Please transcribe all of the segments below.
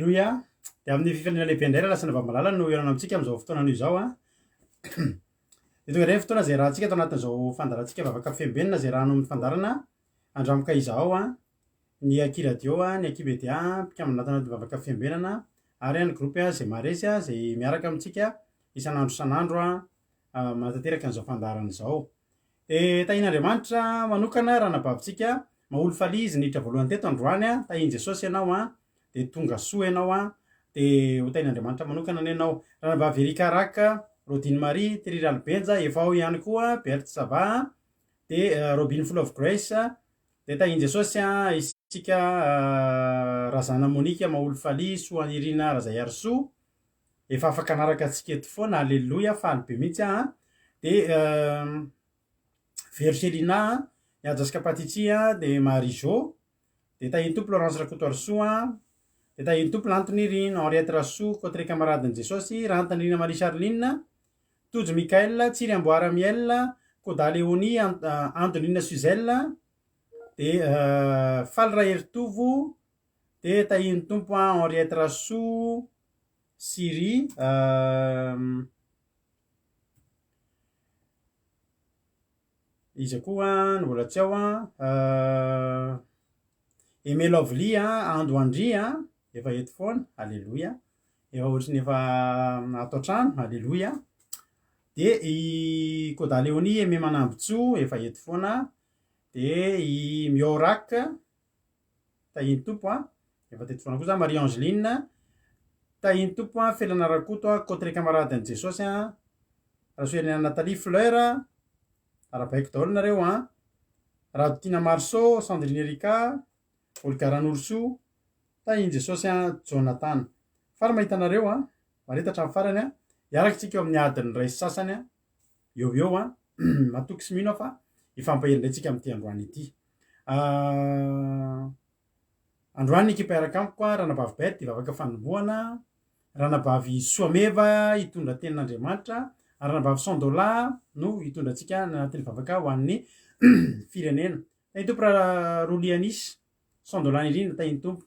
Aleloia! Dia amin'ny fifaliana lehibe indray raha lasa Navamalala no hihaonana amintsika amin'izao fotoana anio izao an. Dia tonga indray ny fotoana izay iarahantsika ato anatin'izao fandaharantsika vavaka fiambenana izay rano amin'ny fandaharana Andramoka izahao an, ny Aky Radio an, ny Aky Media an, mpikambana ato anatin'ny vavaka fiambenana ary ny groupe izay maharesy izay miaraka amintsika isan'andro isan'andro an, manatanteraka an'izao fandaharana izao. Dia tahian'Andriamanitra manokana ranabavintsika Maholy Faly izy niditra voalohany teto androany an, tahian'i Jesosy ianao an, dia tonga soa ianao an, dia ho tahian'Andriamanitra manokana anie ianao. Ranabavy Erika Rak, Rodine Marie, Thierry Ralibenja efa ao ihany koa, Berthe Sava an, dia Robin Full of Grace, dia tahian'i Jesosy an, isika Razana Monica Maholy Faly, Soanirina Razaiarisoa, Efa afaka hanaraka antsika eto foana, aleloia, faly be mihitsy aho an. Dia Vero Selina an, i Haja Patiti an, dia Marie Jo, dia Tahian'ny Tompo Laurence Rakotoarisoa an, dia Tahian'ny Tompo Lanto Nirina, Henriette Rasoa, Cotre Camaradin'i Jesosy, Rahantanirina Marie Charline, Tojo Michael, Tsiry Amboara Miel, Koda Léonie, Andonina Suzelle, dia Faly Raheritovo, Dia tahian'ny Tompo an Henriette Rasoa, Syrie, iza koa no mbola tsy ao an, Aimé Lovely an, Ando Andry an, efa eto foana, aleloia, efa ohatry ny efa ato an-trano, aleloia, dia i Koda Léonie Aimé Manambotsoa efa eto foana, dia i Miorac, Tahian'ny Tompo a! Efa teto foana koa za Marie Angeline. Tahian'ny Tompo a! Felana Rakoto a! Cotre camarade an'i Jesosy a! Rasoherina Nathalie Fleur a! Arahabaiko daholo nareo a! Radotiana Marceau, Sandrine Erika, Olga Ranorosoa, Tahian'i Jesosy a! Jonathan. Faly mahita anareo a! Mahareta hatramin'ny farany a! Hiaraka isika eo amin'ny adiny iray sy sasany a! Eo ho eo a! Matoky sy mino aho fa hifampahery indray tsika amin'ity androany ity. Androany ny ekipa hiaraka amiko a, Ranabavy Beth hivavaka fanombohana, Ranabavy Soameva hitondra tenin'Andriamanitra, ary Ranabavy Sandola no hitondra antsika anatin'ny vavaka ho an'ny firenena. Tahin'ny Tompo Rolianis, Sandola Nirina, tahin'ny Tompo.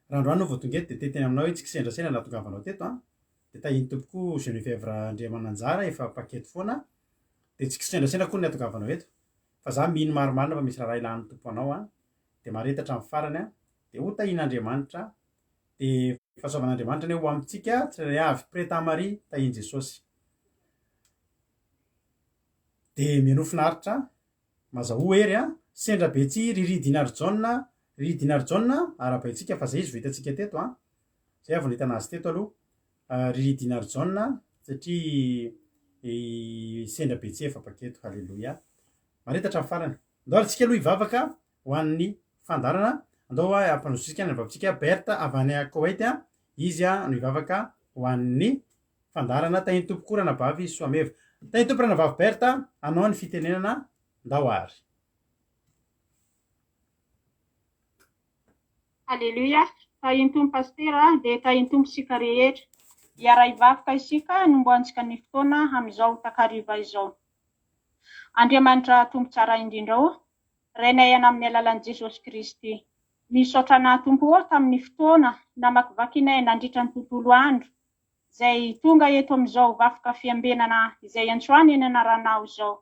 Raha androany no vao tonga eto dia te-hiteny aminao hoe tsy kisendrasendra nahatongavanao teto an. Dia tahin'ny Tompo koa Geneviève Randriamananjara efa mpaketo foana. Dia tsy kisendrasendra akory ny hahatongavanao eto. Fa za mino marimarina fa misy raharaha ilan'ny Tompo anao an. Dia mahareta hatramin'ny farany an. Dia ho tahian'Andriamanitra. Dia fahasoavan'Andriamanitra anie ho amintsika tsirairay avy. Preta Maria, tahian'i Jesosy. Dia mihainoa finaritra. Mazahoa hery a! Sendra be tsy ry Ridinarijaona Ridinarijaona arahabaintsika fa zay izy vao hitantsika teto a! Zay aho vao nahita anazy teto aloha ry Ridinarijaona satria i sendra be tsy efa baketo haleloia Mahareta hatramin'ny farany. Andao ary tsika aloha hivavaka ho an'ny fandaharana. Andao hampandrosotsika ny anabavitsika Berthe avy any Koweït izy no hivavaka ho an'ny Fandaharana, Tahin'ny Tompo koa Ranabavy Soameva. Tahin'ny Tompo Ranabavy Berthe, anao ny fitenenana, ndao ary. Haleloia! Tahin'ny Tompo Pasitera dia tahin'ny Tompo isika rehetra. Hiara-hivavaka isika hanombohantsika ny fotoana amin'izao takariva izao. Andriamanitra Tompo tsara indrindra ô, Rainay any amin'ny alalan'i Jesosy Kristy. Misaotra anà Tompo ô tamin'ny fotoana namakivakinay nandritra ny tontolo andro izay tonga eto amin'izao vafoka fiambenana izay iantsoany ny anaranao izao.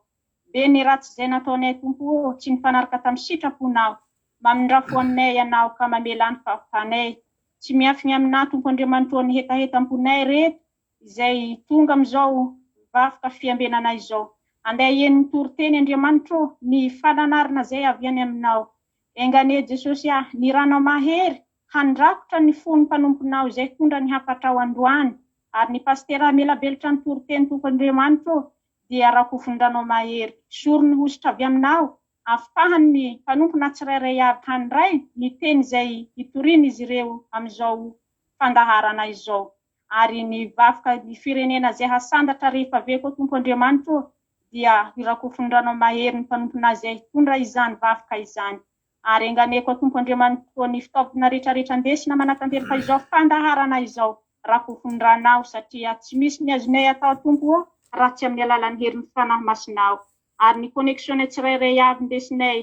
Be ny ratsy izay nataonay Tompo ô, tsy nifanaraka tamin'ny sitraponao. Mamindrà fo aminay Ianao ka mamelà ny fahotanay. Tsy miafigny aminà Tompo Andriamanitro ny hetahetam-ponay reto izay tonga amin'izao vafoka fiambenana izao. Andeha heno ny toriteny Andriamanitro ô, ny fananarana izay avy any aminao. Enga anie Jesosy ah, ny ranao mahery Handrakotra ny fon'ny mpanomponao izay hitondra ny hafatrao androany, ary ny pasitera hamelabelatra ny toriteny Tompo Andriamanitro ô, dia rakofin-dranao mahery, soro ny hosotra avy aminao, afahan'ny mpanompona tsirairay avy handray ny teny izay hitorian'izy ireo amin'izao fandaharana izao, ary ny vafoka ny firenena izay hasandatra rehefa avy eo koa Tompo Andriamanitro ô, dia hirakofin-dranao mahery ny mpanompona izay hitondra izany vafoka izany. Ary enga anie koa Tompo Andriamanitro ny fitaovana rehetra rehetra andesina manatanteraka izao fandaharana izao rakofy ny ranao satria tsy misy ny azonay atao Tompo ô raha tsy amin'ny alalan'ny herin'ny Fanahy Masinao ary ny connexion-nay tsirairay avy ndesinay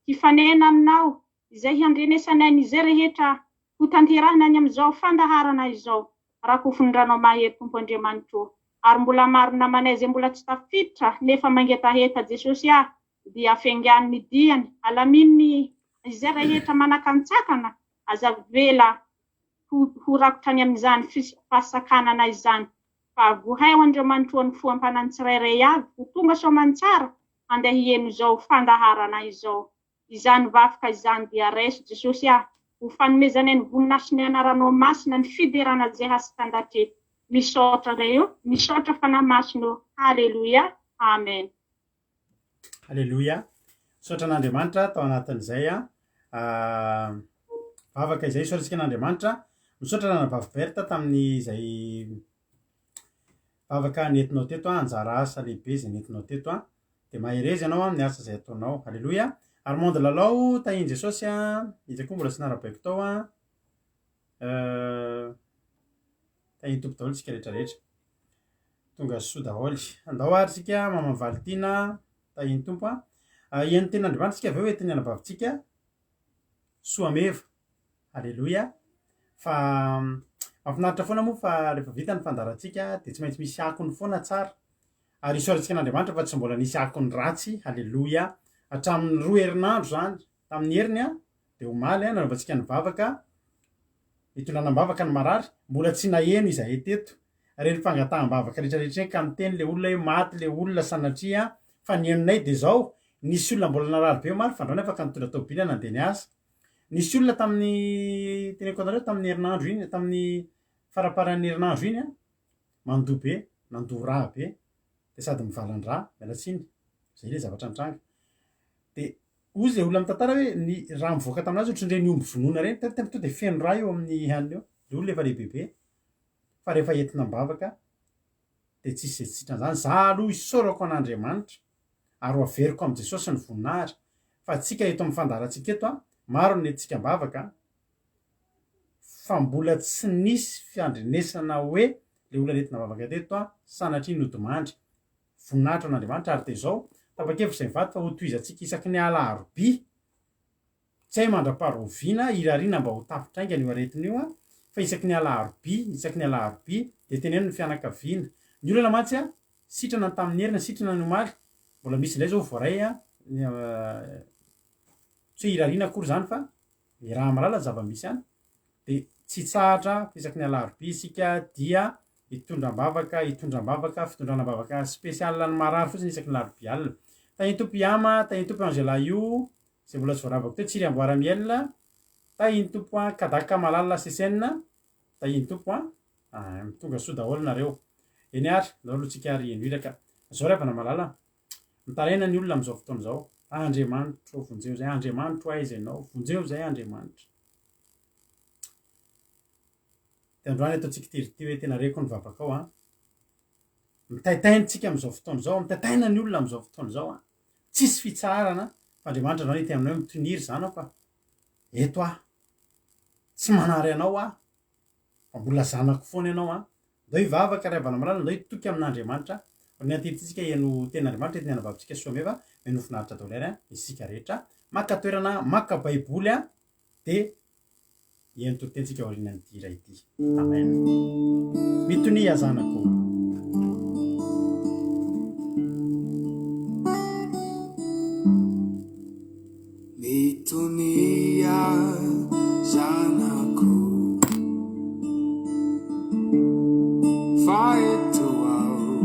hifanena aminao izay handrenesanay ny izay rehetra Ho tanterahina any amin'izao fandaharana izao. Rakofy ny ranao mahery Tompo Andriamanitro ô. Ary mbola maro namanay izay mbola tsy tafiditra nefa mangetaheta Jesosy ah dia fengano ny diany, alamino ny izay rehetra manakantsakana aza avela ho ho rakotra any amin'izany fahasakanana izany fa vohay o Andriamanitro ny fo ampanan'ny tsirairay avy ho tonga soamantsara handeha hieno izao fandaharana izao. Izany vavka izany dia raiso Jesosy ah ho fanomezanay ny voninahitry ny anaranao masina ny fiderana izay hasitandatry misaotra Ray o misaotra Fanahy Masina o Haleloia Amen. Haleloia. Misaotra an'Andriamanitra tao anatin'izay a vavaka izay. Isaorantsika an'Andriamanitra. Misaotra ranabavy Berthe tamin'izay vavaka nentinao teto a, anjara asa lehibe izay nentinao teto a. Dia mahereza ianao amin'ny asa izay ataonao. Haleloia. Armand Lalao, tahin'i Jesosy a. Iza koa mbola tsy narabaiko tao a. Tahin'ny Tompo daholo isika rehetra rehetra. Tonga soa daholo. Andao ary isika Maman Valitiana, tahin'ny Tompo a. Hihaino tenin'Andriamanitra isika avy eo entin'ny anabavintsika Soameva. Aleloia. Fa mahafinaritra foana moa fa rehefa vita ny fandaharantsika dia tsy maintsy misy akony foana tsara. Ary isaorantsika an'Andriamanitra fa tsy mbola nisy akony ratsy. Aleloia. Hatramin'ny roa herinandro izany, tamin'ny heriny a, dia omaly a, nanaovantsika ny vavaka, nitondrana am-bavaka ny marary, mbola tsy naheno izahay teto ireny fangataham-bavaka rehetra rehetra ireny ka niteny ilay olona hoe maty ilay olona sanatria fa ny henonay dia izao, nisy olona mbola narary be omaly fa androany afaka nitondra tômôbila nandeha niasa. Nisy olona tamin'ny, teneniko anareo tamin'ny herinandro iny, tamin'ny faramparan'ny herinandro iny an, mandoa be, nandoa rà be, dia sady mivalan-drà, miala tsiny, izay ilay zavatra nitranga. Dia hozy ilay olona mitantara hoe ny rà mivoaka tamin'azy ohatran'ireny omby vonoina ireny, tena tonga dia feno rà eo amin'ny hanina eo, ilay olona efa lehibebe, fa rehefa entina am-bavaka dia tsisy izay tsy sitrana izany. Za aloha isaorako an'Andriamanitra ary ho averiko amin'i Jesosy ny voninahitra fa antsika eto amin'ny fandaharantsika eto an, maro ny nentintsika am-bavaka fa mbola tsy nisy fiandrenesana hoe ilay olona nentina am-bavaka teto an, sanatria nodimandry. Voninahitra ho an'Andriamanitra ary dia izao, tapa-kevitra izay mivady fa hotohizantsika isaky ny alarobia Tsy hay mandra-paharoviana, irariana mba ho tapitra haingana io aretina io an, fa isaky ny alarobia, isaky ny alarobia, dia teneno ny fianakaviana. Ny olana mantsy an, sitrana ny tamin'ny heriny, sitrana ny omaly, mbola misy indray izao voaray an, tsy hoe irariana akory izany fa iaraha-mahalala ny zava-misy any, dia tsy hitsahatra fa isaky ny alarobia isika dia hitondra am-bavaka, hitondra am-bavaka, fitondrana am-bavaka spécial ny marary fotsiny isaky ny alarobia alina. Tahin'ny Tompo Yama, tahin'ny Tompo Angela io, Izay mbola tsy voarabako teo Tsiry Amboara Miel Tahin'ny Tompo an Kadaka Malala Sesena Tahin'ny Tompo an ah, Tonga soa daholo nareo Eny ary, ndao aloha tsika ary heno iraka Zao ry havana malala Mitaraina ny olona amin'izao fotoana izao Andriamanitro vonjeo izay Andriamanitro aiza ianao Vonjeo izay Andriamanitra Dia androany ataontsika ity ry ity hoe tena reko ny vavakao an Mitaitaina tsika amin'izao fotoana izao Mitaitaina ny olona amin'izao fotoana izao an Tsisy fitsaharana fa Andriamanitra androany hiteny aminao hoe mitonia ry zanako a! Eto aho. Tsy manary anao aho fa mbola zanako foana ianao an! Ndao hivavaka ry havana malala, ndao hitoky amin'Andriamanitra. Ny antehitintsika hihaino tenin'Andriamanitra entin'ny anabavintsika Soameva, mihaino finaritra daholo ary an, isika rehetra. Maka toerana, maka baiboly an, dia Hihaino toritentsika aorianan'ity hira ity. Amen. Mitonia zanako. Mitonia zanako fa eto aho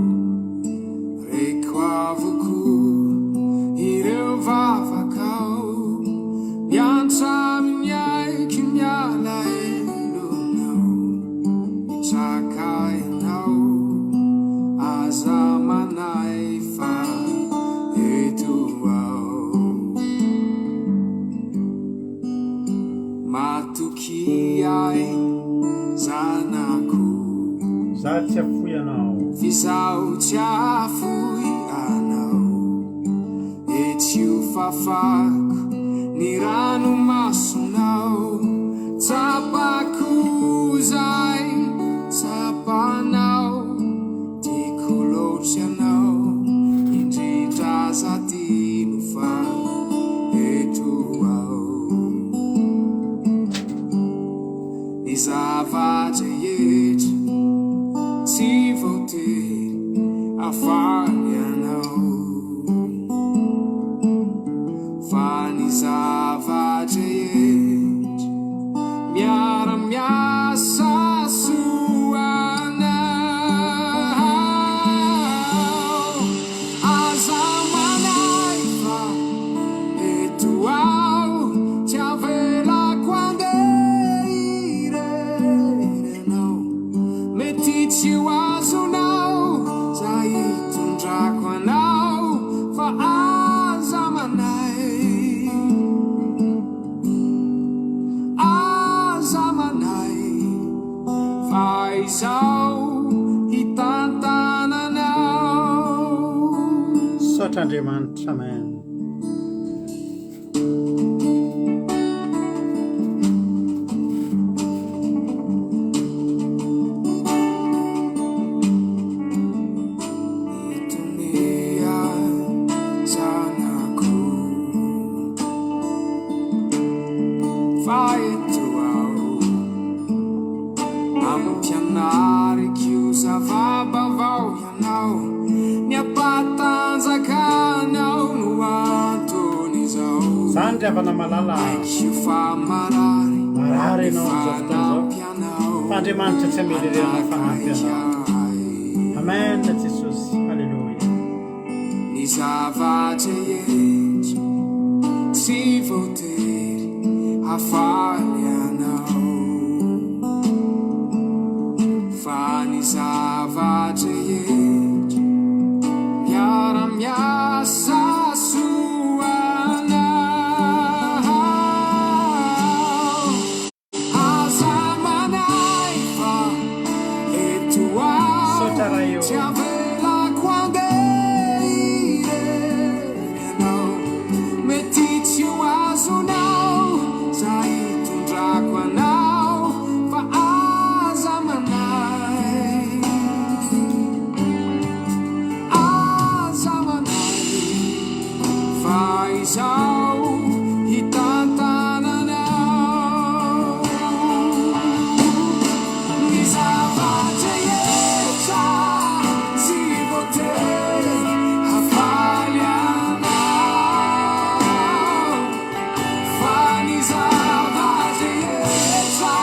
reko avokoa ireo vavakao Miantsa amin'ny aiko ny alahelonao Mitraka ianao Aza manahy fa eto aho Matokia ahy zanako Za tsy hafoy anao. F'izaho tsy hahafoy anao. Etsy ho fafako ny ranomasonao Tsapako izay tsapanao Tiako loatra ianao Indrindra aza adino fa eto aho. ny zava-drehetra miara-miasa soa anao. Aza manahy fa eto aho, tsy avelako handeha irery ianao. Mety tsy ho azonao zay hitondrako anao fa aza manahy, aza manahy fa izaho hitantana anao. Misaotra Andriamanitra Amen. Itonia zanako fa eto aho ampianariko zava-baovao ianao ny hampatanjaka anao no anton'izao. Zany ry havana malala a. Haiko fa marary Marary ianao nefa amin'izao fotoana izao. hanampy anao Fa Andriamanitra tsy hamela irery anao fa hanampy hanakaiky anao. ahy. Amen Jesosy. Haleloia. Ny zava-drehetra tsy voatery hafaly anao fa ny zava-drehetra miara-miasa soa anao. Aza manahy fa eto aho Misaotra Ray ô. tsy avelako handeha irery ianao. Mety tsy ho azonao zay hitondrako anao fa aza manahy, aza manahy fa izaho hitantana anao. Ny zava-drehetra tsy voatery hafaly anao fa ny zava-drehetra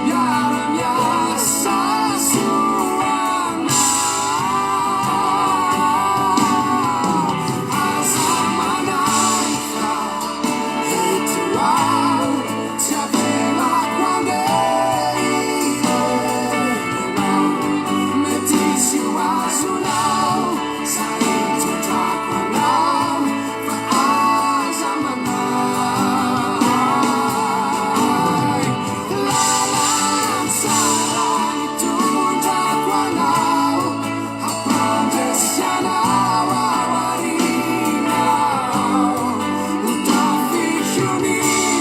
miara-miasa soa anao. Aza manahy fa eto aho tsy avelako handeha irery ianao. Mety tsy ho azonao zay hitondrako anao fa aza manahy. Lalantsara hitondrako anao hampandresy anao ao aoriana ao. Ho tafiko ny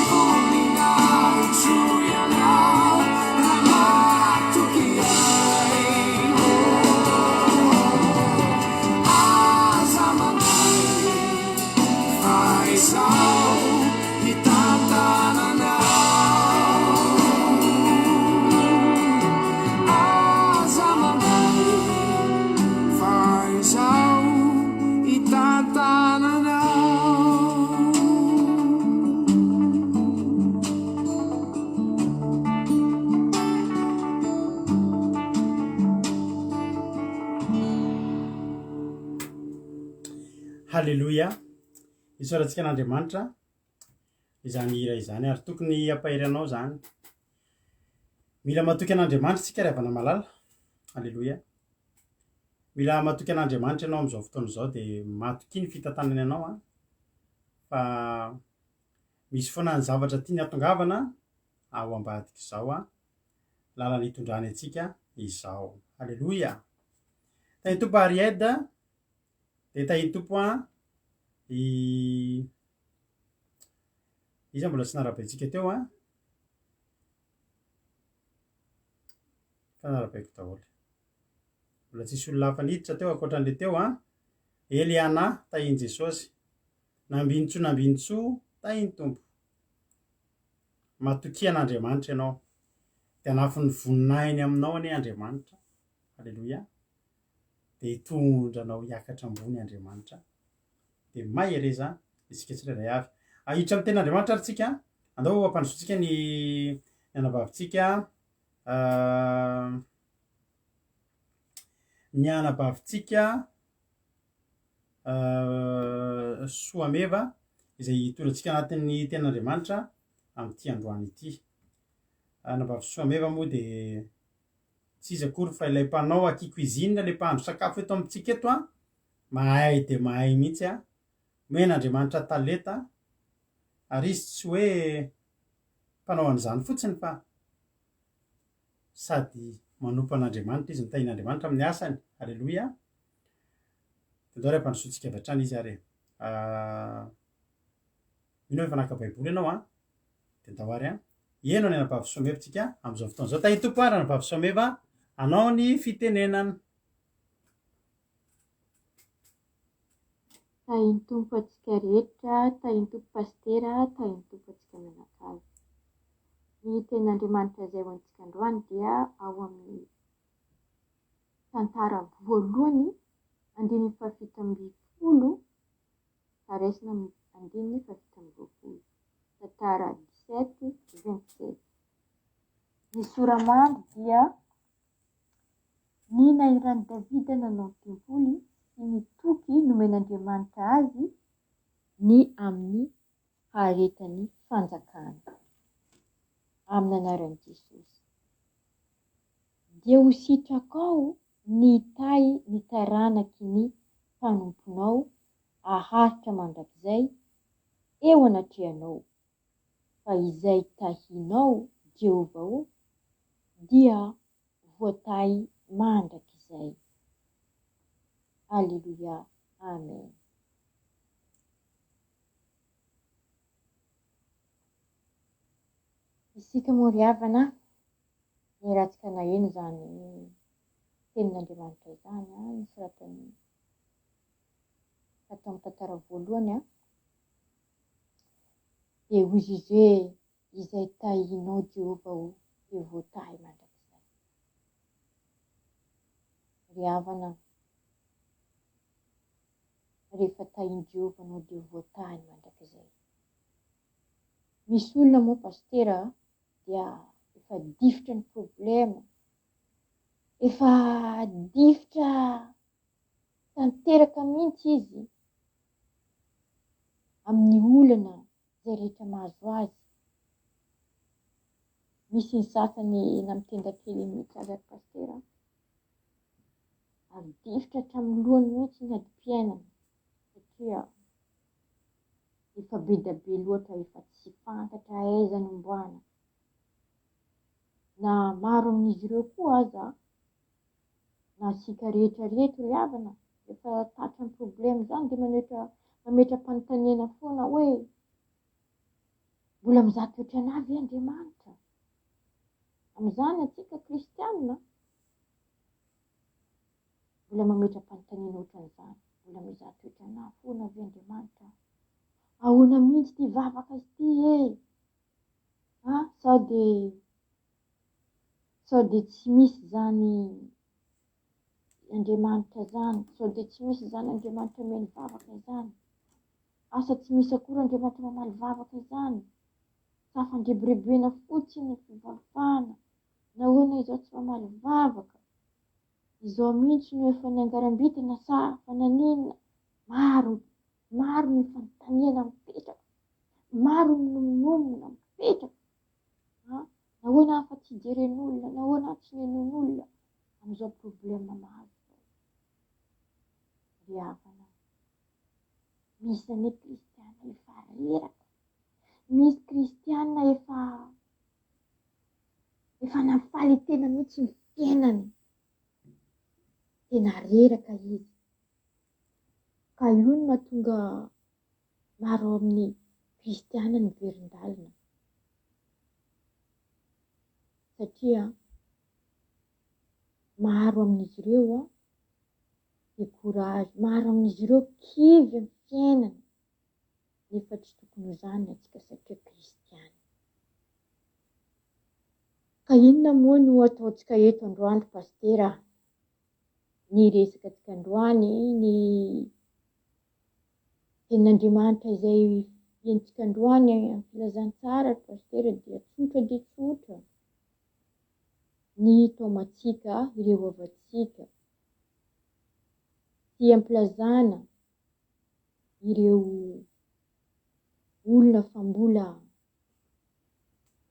voninahitro ianao raha matoky ahy. Aza manahy fa izaho hitantana anao. Aza manahy fa izaho hitantana anao. Haleloia. Isaorantsika an'Andriamanitra izany hira izany ary tokony hampahery anao izany. Mila matoky an'Andriamanitra isika ry havana malala. Haleloia. Mila matoky an'Andriamanitra ianao amin'izao fotoana izao dia matokia ny fitantanany anao an. Fa misy foana ny zavatra tiany hatongavana ao ambadik'izao an. Lalana hitondrany antsika izao. Haleloia. Tahin'ny Tompo Aried dia tahin'ny Tompo an i iza mbola tsy narabaintsika teo an. Fa narabaiko daholo. Mbola tsisy olona hafa niditra teo ankoatran'ilay teo an. Eliana tahin'i Jesosy. Nambinintsoa nambinintsoa tahin'ny Tompo. Matokia an'Andriamanitra ianao. Dia hanafy ny voninahiny aminao anie Andriamanitra. Aleloia. Dia hitondra anao hiakatra ambony Andriamanitra. Dia mahereza isika tsirairay avy. Hiditra amin'ny tenin'Andriamanitra ary tsika. Andao hampandrosoantsika ny ny anabavintsika ny anabavintsika Soameva izay hitondra antsika anatin'ny tenin'Andriamanitra amin'ity androany ity. Anabavy Soameva moa dia tsy iza akory fa ilay mpanao aky cuisine, ilay mpahandro sakafo eto amintsika eto an, mahay dia mahay mihitsy an, omen'Andriamanitra talenta ary izy tsy hoe mpanao an'izany fotsiny fa sady manompo an'Andriamanitra izy, mitahian'Andriamanitra amin'ny asany, aleloia. Dia ndao ary ampandrosoantsika avy hatrany izy ary e. Mino aho efa naka baiboly ianao an, dia ndao ary an. Heno ny anabavy Someva tsika amin'izao fotoana izao. Tahin'ny Tompo ary anabavy Someva anao ny fitenenana. Tahin'ny Tompo antsika rehetra, tahin'ny Tompo Pasitera, tahin'ny Tompo antsika mianakavy. Ny tenin'Andriamanitra izay ho antsika androany dia ao amin'ny tantara voalohany, andininy fahafito ambin'ny folo ka raisina amin'ny andininy fahafito amby roapolo. Tantara 17, 27. Ny sora-mandry dia ny nahiran'i Davida nanao ny tempoly sy ny toky nomen'Andriamanitra azy ny amin'ny faharetan'ny fanjakana. Amin'ny anaran'i Jesosy. Dia ho sitrakao ny hitahy ny taranaky ny mpanomponao haharitra mandrakizay eo anatrehanao, fa izay tahinao, Jehovah ô, dia voatahy mandrakizay. Aleloia. Amen. Isika moa ry havana, niaratsika naheno izany tenin'Andriamanitra izany, nosoratany tato amin'ny tantara voalohany, dia hoy izy hoe, Izay tahinao Jehovah ô, dia voatahy mandrakizay. Ry havana, rehefa tahin'i Jehovah anao dia voatahiny mandrakizay. Misy olona moa pasitera dia efa difotra ny problema, efa difotra tanteraka mihitsy izy amin'ny olana izay rehetra mahazo azy. Misy ny sasany na mitenda kely mihitsy aza ry pasitera ary difotra hatramin'ny lohany mihitsy ny adim-piainana satria efa be dia be loatra, efa tsy fantatra aiza no omboana. Na maro amin'izy ireo koa aza, na isika rehetra reto ry havana, rehefa tratran'ny problème izany dia mametra mametra-panontaniana foana hoe mbola mizaha toetra anah ve Andriamanitra? Amin'izany antsika kristianina mbola mametra-panontaniana ohatran'izany, mbola mizaha toetra anah foana ve Andriamanitra? Ahoana mihitsy ity vavaka ity e? Ah, sao dia sao dia tsy misy izany Andriamanitra izany, sao dia tsy misy izany Andriamanitra mihaino vavaka izany. Asa tsy misy akory Andriamanitra mamaly vavaka izany. Sa fandrebirebena fotsiny ny fivavahana. Nahoana izao tsy mamaly vavaka? Izao mihitsy no efa niangaram-bintana sa fa naninona? Maro, maro ny fanontaniana mipetraka. Maro ny minonomnona mipetraka. An? Nahoana aho fa tsy jeren'olona? Nahoana aho tsy nenoin'olona? Amin'izao problème mahazo izao. Ry havana, misy anie kristiana efa reraka. Misy kristiana efa efa nafaly tena mihitsy ny fiainany. Tena reraka izy. Ka io no mahatonga maro amin'ny kristiana miverin-dalana. Satria maro amin'izy ireo décourage, maro amin'izy ireo kivy amin'ny fiainana. Nefa tsy tokony ho izany antsika satria kristiana. Ka inona moa no ataontsika eto androany ry pasitera? Ny resaka antsika androany, ny tenin'Andriamanitra izay Entika androany amin'ny filazantsara ry Pasitera dia tsotra dia tsotra ny taomantsika ireo havantsika sy ampilazana ireo olona fa mbola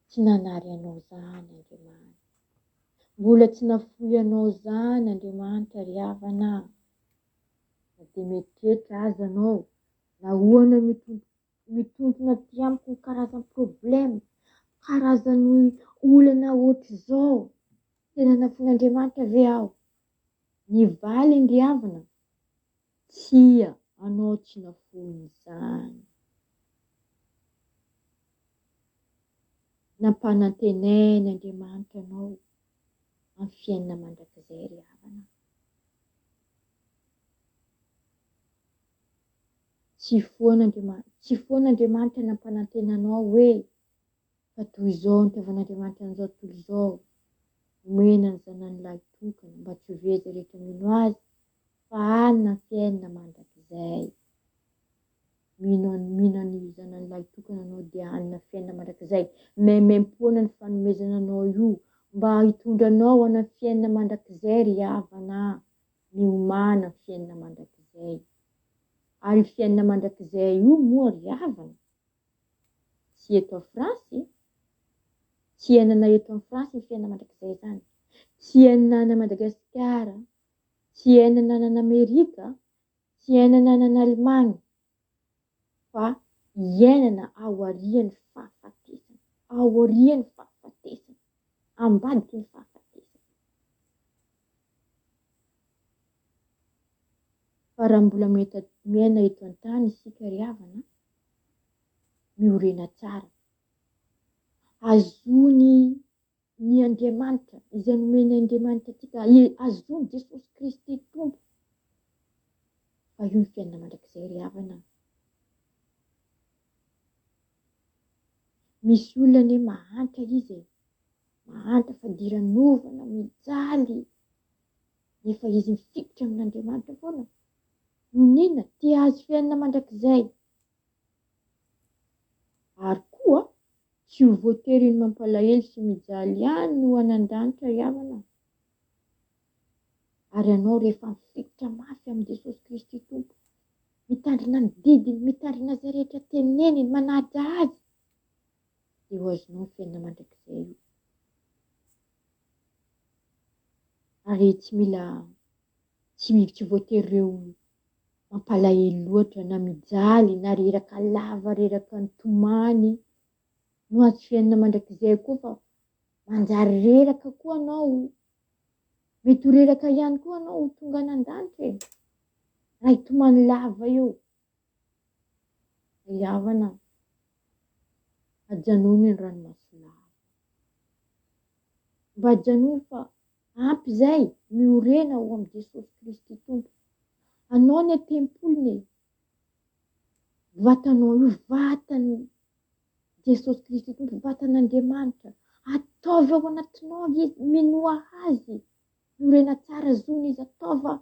tsy nanary anao izany Andriamanitra. Mbola tsy nafoy anao izany Andriamanitra ry havana. Na dia mieritreritra aza anao, nahoana mitontona aty amiko ny karazan'ny problème, karazan'ny olana ohatr'izao, tena nafoin'Andriamanitra ve aho? Ny valiny ry havana, tsia, anao tsy nafoiny izany. Nampanantenain' Andriamanitra anao amin'ny fiainana mandrakizay ry havana. Tsy foana Andriamanitra, tsy foana Andriamanitra nampanantena anao hoe fa toy izao nitiavan'Andriamanitra an'izao tontolo izao, omena ny Zanany lahy tokana mba tsy ho very izay rehetra mino Azy fa hanana fiainana mandrakizay. Mino an, mino an'i Zanany lahy tokana anao dia hanana fiainana mandrakizay. Maimaimpoana ny fanomezana anao io mba hitondra anao hanana fiainana mandrakizay ry havana a. Miomàna fiainana mandrakizay. Ary io fiainana mandrakizay io moa ry havana tsy eto a France e! Tsy iainana eto en France ny fiainana mandrakizay izany. Tsy iainana any Madagasikara, tsy iainana any Amerika, tsy iainana any Allemagne fa iainana aorian'ny fahafatesana, aorian'ny fahafatesana, ambadiky ny fahafatesana. Fa raha mbola miaina eto an-tany isika ry havana, miorena tsara. Azony ny Andriamanitra, izay nomen' Andriamanitra antsika, azony Jesosy Kristy Tompo. Fa io ny fiainana mandrakizay ry havana. Misy olona anie mahantra izy e, mahantra fadiranovana, mijaly, nefa izy mifikitra amin'Andriamanitra foana. Nonina, te hahazo fiainana mandrakizay. Ary koa, tsy ho voatery ny mampalahelo sy mijaly ihany no any an-danitra ry havana. Ary ianao rehefa mifikitra mafy amin'i Jesosy Kristy Tompo, mitandrina ny didiny, mitandrina izay rehetra teneniny, manaja Azy, dia ho azonao ny fiainana mandrakizay io. Ary tsy mila, tsy tsy voatery ireo mampalahelo loatra na mijaly na reraka lava, reraka nitomany no azo fiainana mandrakizay koa fa manjary reraka koa anao, mety ho reraka ihany koa anao ho tonga any an-danitra e, raha hitomany lava eo. Ry havana, ajanony ny ranomaso lava. Mba ajanony fa ampy izay, miorena ao amin'i Jesosy Kristy Tompo. Anao ny tempoliny e. Vatanao io, vatan'i Jesosy Kristy Tompo, vatan'Andriamanitra. Ataovy ao anatinao izy, minoa azy. Miorena tsara zony izy, ataova,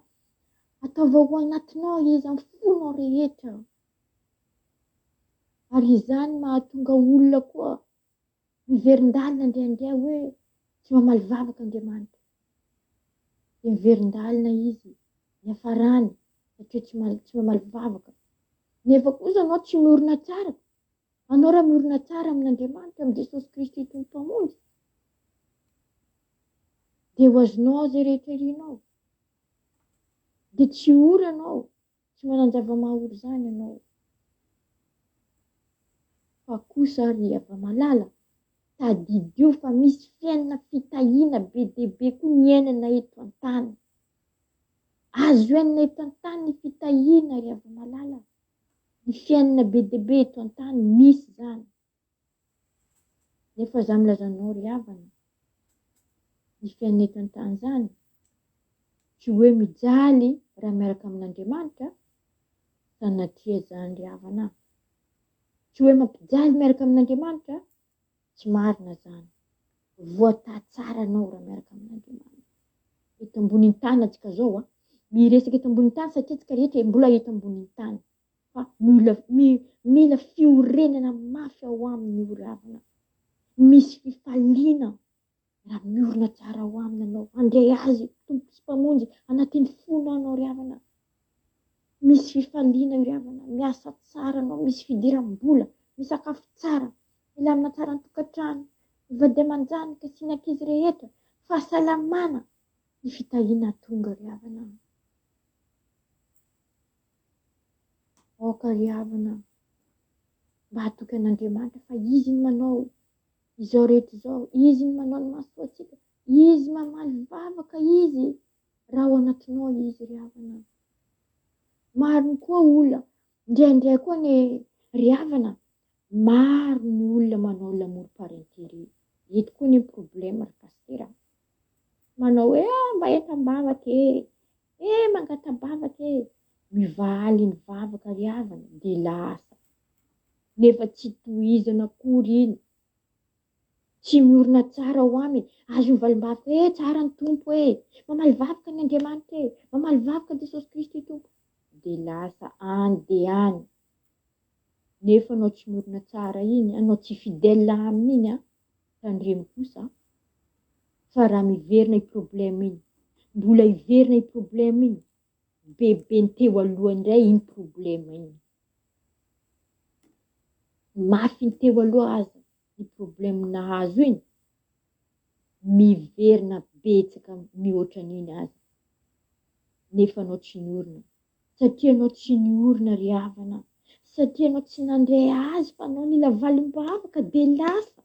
ataovy ao anatinao izy, amin'ny fonao rehetra. Ary izany mahatonga olona koa miverin-dalina indraindray hoe tsy mamaly vavaka Andriamanitra. Dia miverin-dalina izy, niafarany, satria tsy tsy mamaly vavaka. Nefa kosa anao tsy miorina tsara. Anao raha miorina tsara amin'Andriamanitra, amin'i Jesosy Kristy Tompo Mpamonjy, dia ho azonao izay rehetra irinao. Dia tsy ory ianao, tsy manan-java-mahaory izany ianao. Fa kosa ry hava-malala, tadidio fa misy fiainana fitahiana be dia be koa niainana eto an-tany. Azo iainana eto an-tany ny fitahiana ry hava-malala. Ny fiainana be dia be eto an-tany misy izany. Nefa za milaza anao ry havana, ny fiainana eto an-tany izany, tsy hoe mijaly raha miaraka amin'Andriamanitra, sanatria izany ry havana a! Tsy hoe mampijaly miaraka amin'Andriamanitra, tsy marina izany. Voatahy tsara anao raha miaraka amin'Andriamanitra. Eto ambonin'ny tany antsika zao a, miresaka eto ambonin'ny tany satria antsika rehetra mbola eto ambonin'ny tany. Fa mila mila fiorenana mafy ao aminy io ry havana. Misy fifaliana raha miorina tsara ao aminy ianao. Handray Azy Tompo sy Mpamonjy anatin'ny fonao ianao ry havana. Misy fifaliana io ry havana. Miasa tsara ianao, misy fidiram-bola, misakafo tsara, milamina tsara ny tokantrano, ny vady aman-janaka sy ny ankizy rehetra, fahasalamana, ny fitahiana tonga ry havana. Aoka ry havana mba hatoky an'Andriamanitra fa Izy no manao izao rehetra izao, Izy no manao ny mahasoa antsika, Izy mamaly vavaka Izy raha ao anatinao Izy ry havana. Marina koa olona, indraindray koa anie ry havana, maro ny olona manao l'amour par intérêt. Eto koa anie ny problème ry pasitera. Manao hoe ah mba entam-bavaka e, eh mangata-bavaka e, mivaly ny vavaka ry havana dia lasa. Nefa tsy tohizana akory iny. Tsy miorina tsara ao aminy. Azony valim-bavaka hoe tsara ny Tompo e, mamaly vavaka ny Andriamanitra e, mamaly vavaka Jesosy Kristy Tompo. Dia lasa any dia any. Nefa anao tsy miorina tsara iny, anao tsy fidèle aminy iny an, tandremo kosa fa raha miverina io problème iny, mbola hiverina io problème iny, bebe ny teo aloha indray iny problème iny. Mafy ny teo aloha aza ny problème nahazo iny, miverina betsaka mihoatra an'iny aza, nefa anao tsy niorina. Satria ianao tsy niorina ry havana, satria ianao tsy nandray azy fa anao nila valim-bavaka dia lasa.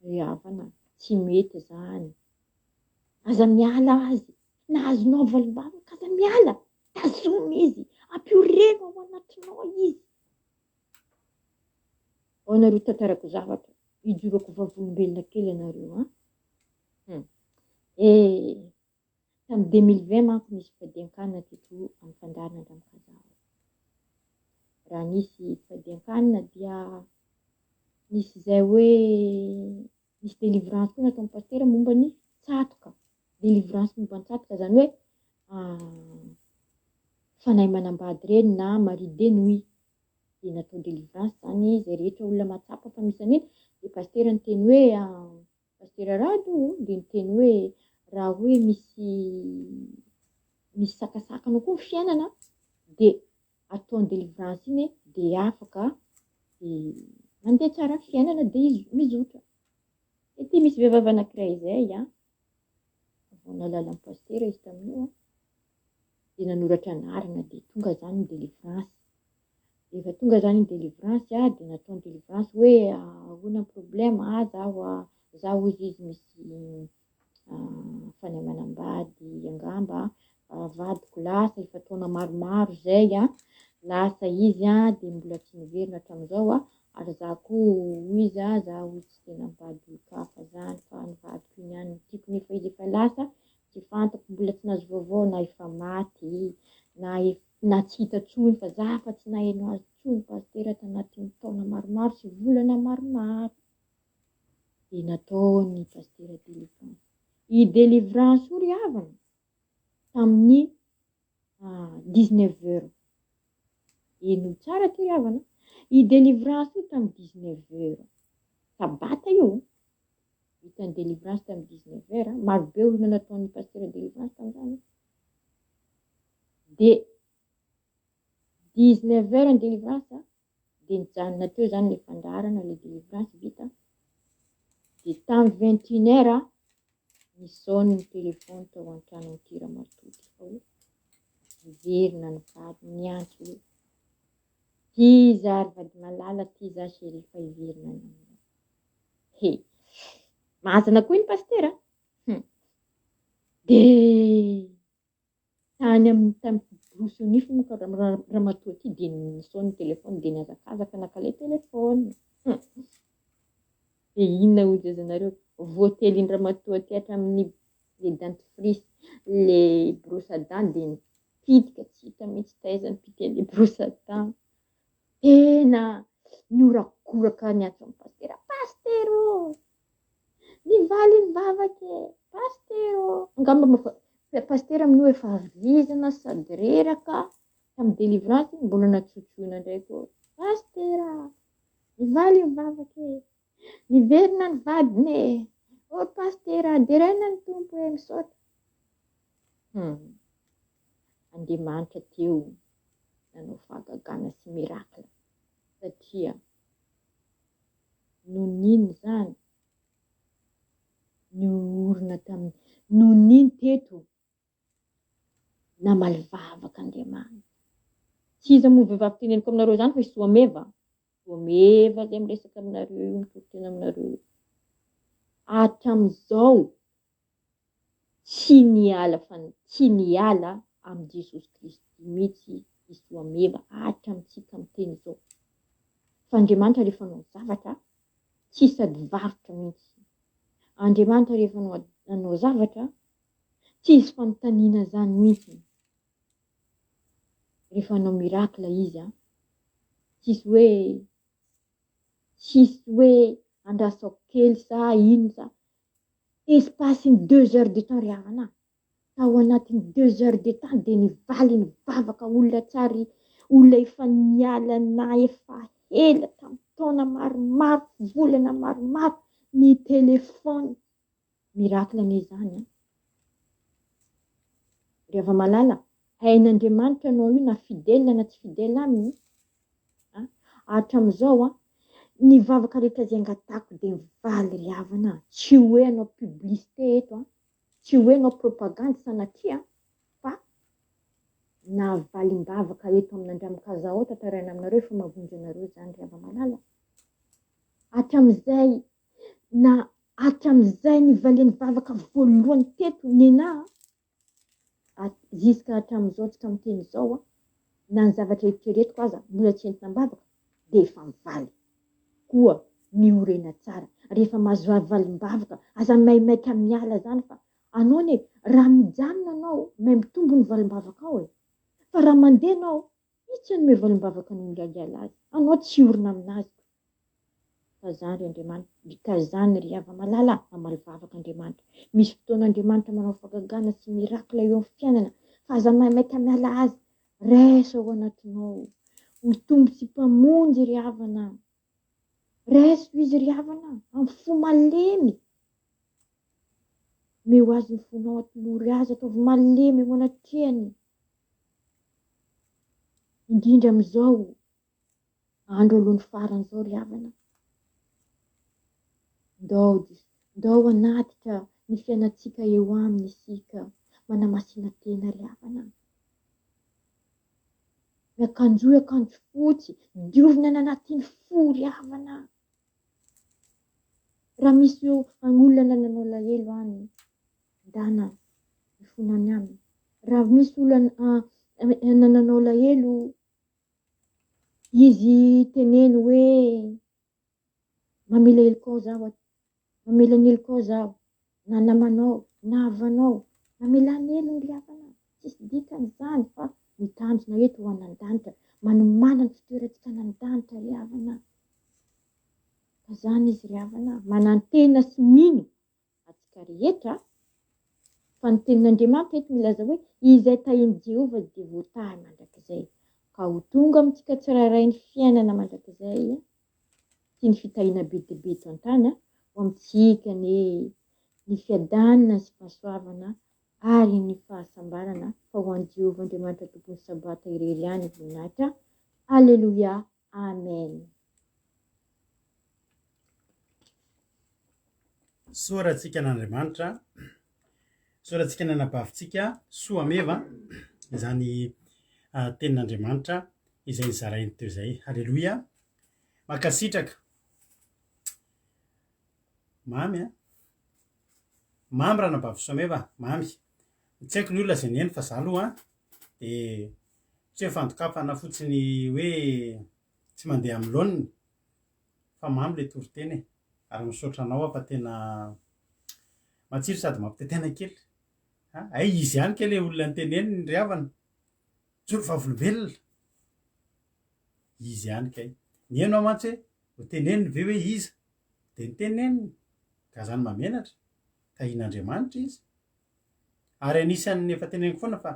Ry havana, tsy mety izany. Aza miala azy. Na azonao valim-bavaka, aza miala. Tazomy izy, ampioreno ao anatinao izy. Ao nareo tantarako zavatra, ijoroako vavolombelona kely ianareo an. Eh, tamin'ny 2020 manko nisy fifadian-kanina teto amin'ny fandaharana Andramokazao. Raha nisy fifadian-kanina dia nisy izay hoe nisy délivrance koa nataon'ny pasitera momba ny tsatoka. Délivrance momba ny tsatoka, izany hoe fanahy manambady ireny na mari de nuit. Dia natao délivrance izany izay rehetra olona mahatsapa fa misy an'iny. Dia pasitera niteny hoe Pasitera Rado dia niteny hoe raha hoe misy misy sakasakana koa ny fiainana dia ataony délivrance iny dia afaka dia mandeha tsara ny fiainana dia izy mizotra. Ity misy vehivavy anankiray izay an, vao nahalala an'i Pasitera izy tamin'io an, dia nanoratra anarana dia tonga izany ny délivrance. Rehefa tonga izany ny délivrance dia natao ny délivrance hoe ahoana ny problème, ah zaho ah, zaho hozy izy misy fanahy manambady angamba, vadiko lasa efa taona maromaro izay an, lasa izy an, dia mbola tsy niverina hatramin'izao an, ary zaho koa hoy izy an, zaho hoy tsy tena mivady olon-kafa izany fa ny vadiko iny ihany no tiako nefa izy efa lasa, tsy fantako mbola tsy nahazo vaovao na efa maty na efa na tsy hita tsony fa za fa tsy naheno azy tsony pasitera tanatin'ny taona maromaro sy volana maromaro dia nataony pasitera délivrance. I délivrance io ry havana tamin'ny 19 heures. Henoy tsara ty ry havana. I délivrance io tamin'ny 19 heures. Sabata io. Vita ny délivrance tamin'ny 19 heures. Maro be olona nataon'ny pasitera délivrance tamin'izany. Dia 19 heures ny délivrance dia nijanona teo izany ilay fandaharana, ilay délivrance vita. Dia tamin'ny 21 heures nisaona ny téléphone tao an-tranon'ity ramatoa ity fa hoe niverina ny vady niantso hoe ty za ry vady malala, ty za chérie fa hiverina any aminao. He, mazana koa iny pasitera. Dia tany amin'ny tany borosy nify moa ka ramatoa ity dia nisaona ny téléphone dia nihazakazaka naka ilay téléphone. Dia inona hoy izy nareo? Voatelin'ny ramatoa ity hatramin'ny le dentifrice, le brosse à dents dia nipitika tsy hita mihitsy taiza ny pitian'ilay brosse à dents. Tena nihorakoraka niantso an'i pasitera, pasitera ô! Nivaly ny vavaka e! Pasitera ô! Angamba moa fa pasitera amin'io efa vizana sady reraka. Tamin'ny délivrance iny mbola natsotsoina indray koa. Pasitera, nivaly ny vavaka e. Niverina ny vadiny e. Oh pasitera, deraina ny Tompo e, misaotra. Hum. Andriamanitra teo nanao fahagagana sy miracle satria noniny izany niorina tamin'ny noniny teto namaly vavaka Andriamanitra. Tsy iza moa vehivavy teneniko aminareo izany fa i Soameva. Soameva izay miresaka aminareo io, mitory tena aminareo io. Hatramin'izao tsy niala fa tsy niala amin'i Jesosy Kristy mihitsy i Soameva hatramintsika miteny izao. Fa Andriamanitra rehefa hanao zavatra tsy sady varotra mihitsy. Andriamanitra rehefa hanao zavatra Tsisy fanontaniana zany mihitsy. Rehefa hanao miracle izy an, tsisy hoe tsisy hoe andrasako kely sa ino sa, espace ny deux heures de temps ry havana a, tao anatin'ny deux heures de temps dia nivaly ny vavaka olona tsary olona efa niala na efa ela tamin'ny taona maromaro, volana maromaro ny téléphone. Miracle anie izany an! Ry hava-malala, hain'Andriamanitra anao io na fidèle na tsy fidèle aminy an! Hatramin'izao an, ny vavaka rehetra izay angatahako dia mivaly ry havana an! Tsy hoe hanao publicité eto an, tsy hoe hanao propagande sanatria an, fa na valim-bavaka eto amin'Andriamikazao tantaraina aminareo efa mahavonjy anareo izany ry hava-malala. Hatramin'izay na hatramin'izay nivalian'ny vavaka voalohany teto nenà a, jusqu'à hatramin'izao tsika miteny izao a, na ny zavatra eritreretiko aza mbola tsy entina am-bavaka dia efa mivaly. Koa miorena tsara, rehefa mahazo valim-bavaka aza maimaika miala zany fa anao anie raha mijanona anao mahay mitombo ny valim-bavakao e, fa raha mandeha anao izy tsy hanome valim-bavaka anao miainga azy, anao tsy hiorina aminazy. Ka zany ry Andriamanitra, ka zany ry hava-malala, mamaly vavaka Andriamanitra. Misy fotoana Andriamanitra manao fagagana sy miracle eo amin'ny fiainana, fa aza maimaika miala azy, raiso ao anatinao. Ho Tompo sy Mpamonjy ry havana. Raiso Izy ry havana, amin'ny fo malemy. Omeo Azy ny fonao, atolory Azy, ataovy malemy eo anatrehany. Indrindra amin'izao Andro alohan'ny farany izao ry havana. Ndao Jesoa, ndao hanatitra ny fiainantsika eo aminy isika, manamasina tena ry havana. Miakanjoy akanjo fotsy, diovina any anatin'ny fo ry havana. Raha misy olona nananao alahelo any, ndana mifona any aminy. Raha misy olona nananao alahelo, Izy teneno hoe mamela helokao zaho ato, mamela ny helokao zaho, na namanao, na havanao, mamelà ny helony ry havana, tsisy dikany izany fa ny tanjona eto ho any an-danitra, manomàna ny fitoerantsika any an-danitra ry havana, ka zany izy ry havana, manantena sy mino antsika rehetra, fa ny Tenin'Andriamanitra eto milaza hoe, Izay tahin'i Jehovah dia voatahy mandrakizay, ka ho tonga amintsika tsirairay ny fiainana mandrakizay sy ny fitahiana be dia be eto an-tany, ho amintsika anie ny fiadanana sy fahasoavana ary ny fahasambarana, fa ho an'i Jehovah Andriamanitra Tompon'ny Sabata irery ihany ny voninahitra. Aleloia! Amen. Soratsika an'Andriamanitra, soratsika ny anabavintsika soa meva izany ah, tenin'Andriamanitra izay nizarainy teo izay. Haleloia. Mankasitraka. Mamy a. Mamy ranabavy Soameva, mamy. Tsy haiko ny olona izay nihaino fa za aloha dia tsy hoe fandokafana fotsiny hoe tsy mandeha amin'ny laoniny fa mamy le toriteny e! Ary misaotra anao aho fa tena matsiro sady mampitaitaina kely. Hay izy ihany kay le olona niteneniny ry havana. Joro vavolombelona. Izy ihany kay. Nihaino aho mantsy hoe ho teneniny ve hoe iza? Dia niteneniny. Ka zany mahamenatra. Tahian'Andriamanitra izy. Ary anisan'ny efa teneniko foana fa.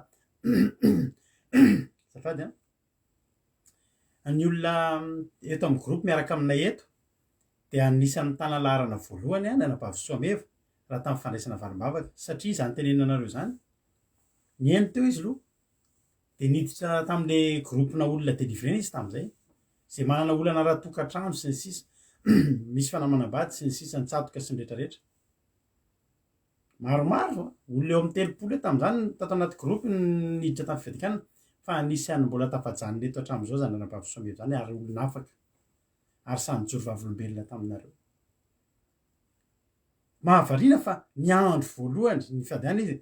Azafady an. Ny olona eto amin'ny groupe miaraka aminay eto dia anisan'ny mitana laharana voalohany ny anabavy Soameva raha tamin'ny fandraisana valim-bavaka satria izany tenenina anareo izany, nihaino teo izy aloha dia niditra tamin'ilay groupe-na olona délivrena izy tamin'izay, izay manana olana ara-tokantrano sy ny sisa, misy fanamanam-bady sy ny sisa, nitsatoka sy ny retraretra. Maromaro, olona eo amin'ny 30 eo tamin'izany tato anaty groupe niditra tamin'ny fivadikanana fa anisan'ny mbola tafajanona eto hatramin'izao izany ranabavy Soameva izany ary olona afaka ary sahy nijoro vavolombelona taminareo. Mahavariana fa ny andro voalohany ny fiadiana izy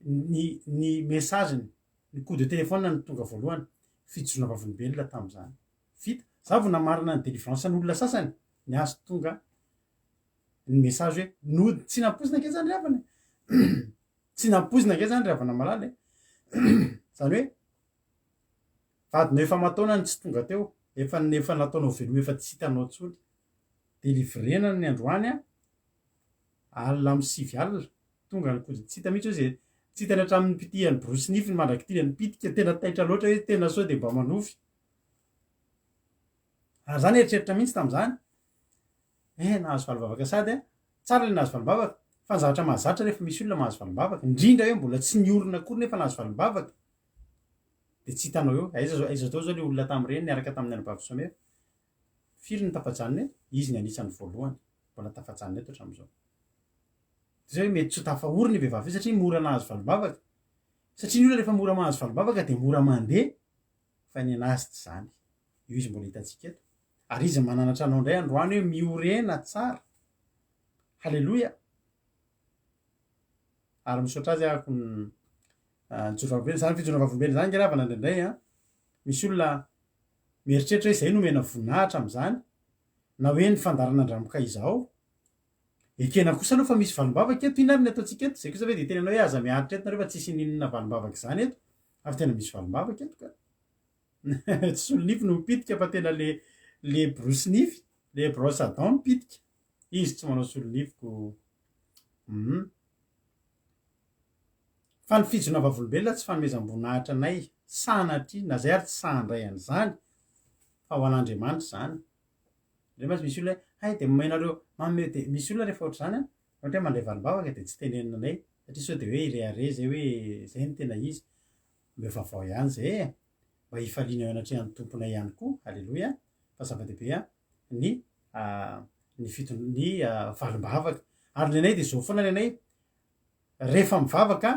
ny ny message-ny, ny coup de téléphone no tonga voalohany, fijoroana vavolombelona tamin'izany. Vita. Za vao namarana ny délivrance an'olona sasany, ny azy tonga ny message hoe nody tsy nampoizina ange zany ry havana e! tsy nampoizina ange zany ry havana malala e! zany hoe vadinao efa aman-taonany no tsy tonga teo, efa efa nataonao veloma efa tsy hitanao intsony, delivrena ny androany an, alina amin'ny sivy alina, tonga ny kody, tsy hita mihitsy hoe zay, tsy hitany hatramin'ny nipitihany borosy nifiny mandrak'ity nipitika, tena taitra loatra hoe tena sao dia mba manofy. Ary za nieritreritra mihitsy tamin'izany, Eh nahazo valim-bavaka sady a! Tsara ilay nahazo valim-bavaka, fa ny zavatra mahazatra rehefa misy olona mahazo valim-bavaka, indrindra hoe mbola tsy niorina akory nefa nahazo valim-bavaka, dia tsy hitanao eo, aiza zao aiza daholo zao ilay olona tamin'ireny niaraka tamin'ny anabavy Someva? Firy no tafajanona eto? Izy ny anisan'ny voalohany mbola tafajanona eto hatramin'izao. Dia zay hoe mety tsy ho tafaorina io vehivavy io satria mora nahazo valim-bavaka, satria ny olona rehefa mora mahazo valim-bavaka dia mora mandeha, fa ny an'azy tsy izany. Io izy mbola hitantsika eto. Ary izy mananatra anao indray androany hoe miorena tsara. Haleloia! Ary misaotra azy aho nijoro vavolombelona. Izany fijoroana vavolombelona izany ange ravana indraindray an, misy olona mieritreritra hoe izay no omena voninahitra amin'izany, na hoe ny fandaharana andramoka izao. Ekena kosa aloha fa misy valim-bavaka eto, inona ary ny ataontsika eto? Izay kosa ve dia hiteny anao hoe aza miaritra eto nareo fa tsisy n'inona valim-bavaka izany eto, fa tena misy valim-bavaka eto ka. Tsy solonify no mipitika fa tena le le borosy nify, le brosse à dents mipitika. Izy tsy manao solonify ko. Hum. Fa ny fijona vavolombelona tsy fanomezam-boninahitra anay sanatria, na zay ary tsy sahy handray an'izany fa ho an'Andriamanitra izany. Indray mantsy misy olona hoe hay dia omenareo manome dia misy olona rehefa ohatr'izany an, ohatra hoe mandray valim-bavaka dia tsy tenenina anay satria sao dia hoe hirehareha zay hoe zay no tena izy. Omeo vaovao ihany izay e! Mba hifaliana eo anatrehan'ny Tomponay ihany koa, Aleloia, fa zava-dehibe ny ny fiton ny valim-bavaka. Ary ny anay dia izao foana ny anay, rehefa mivavaka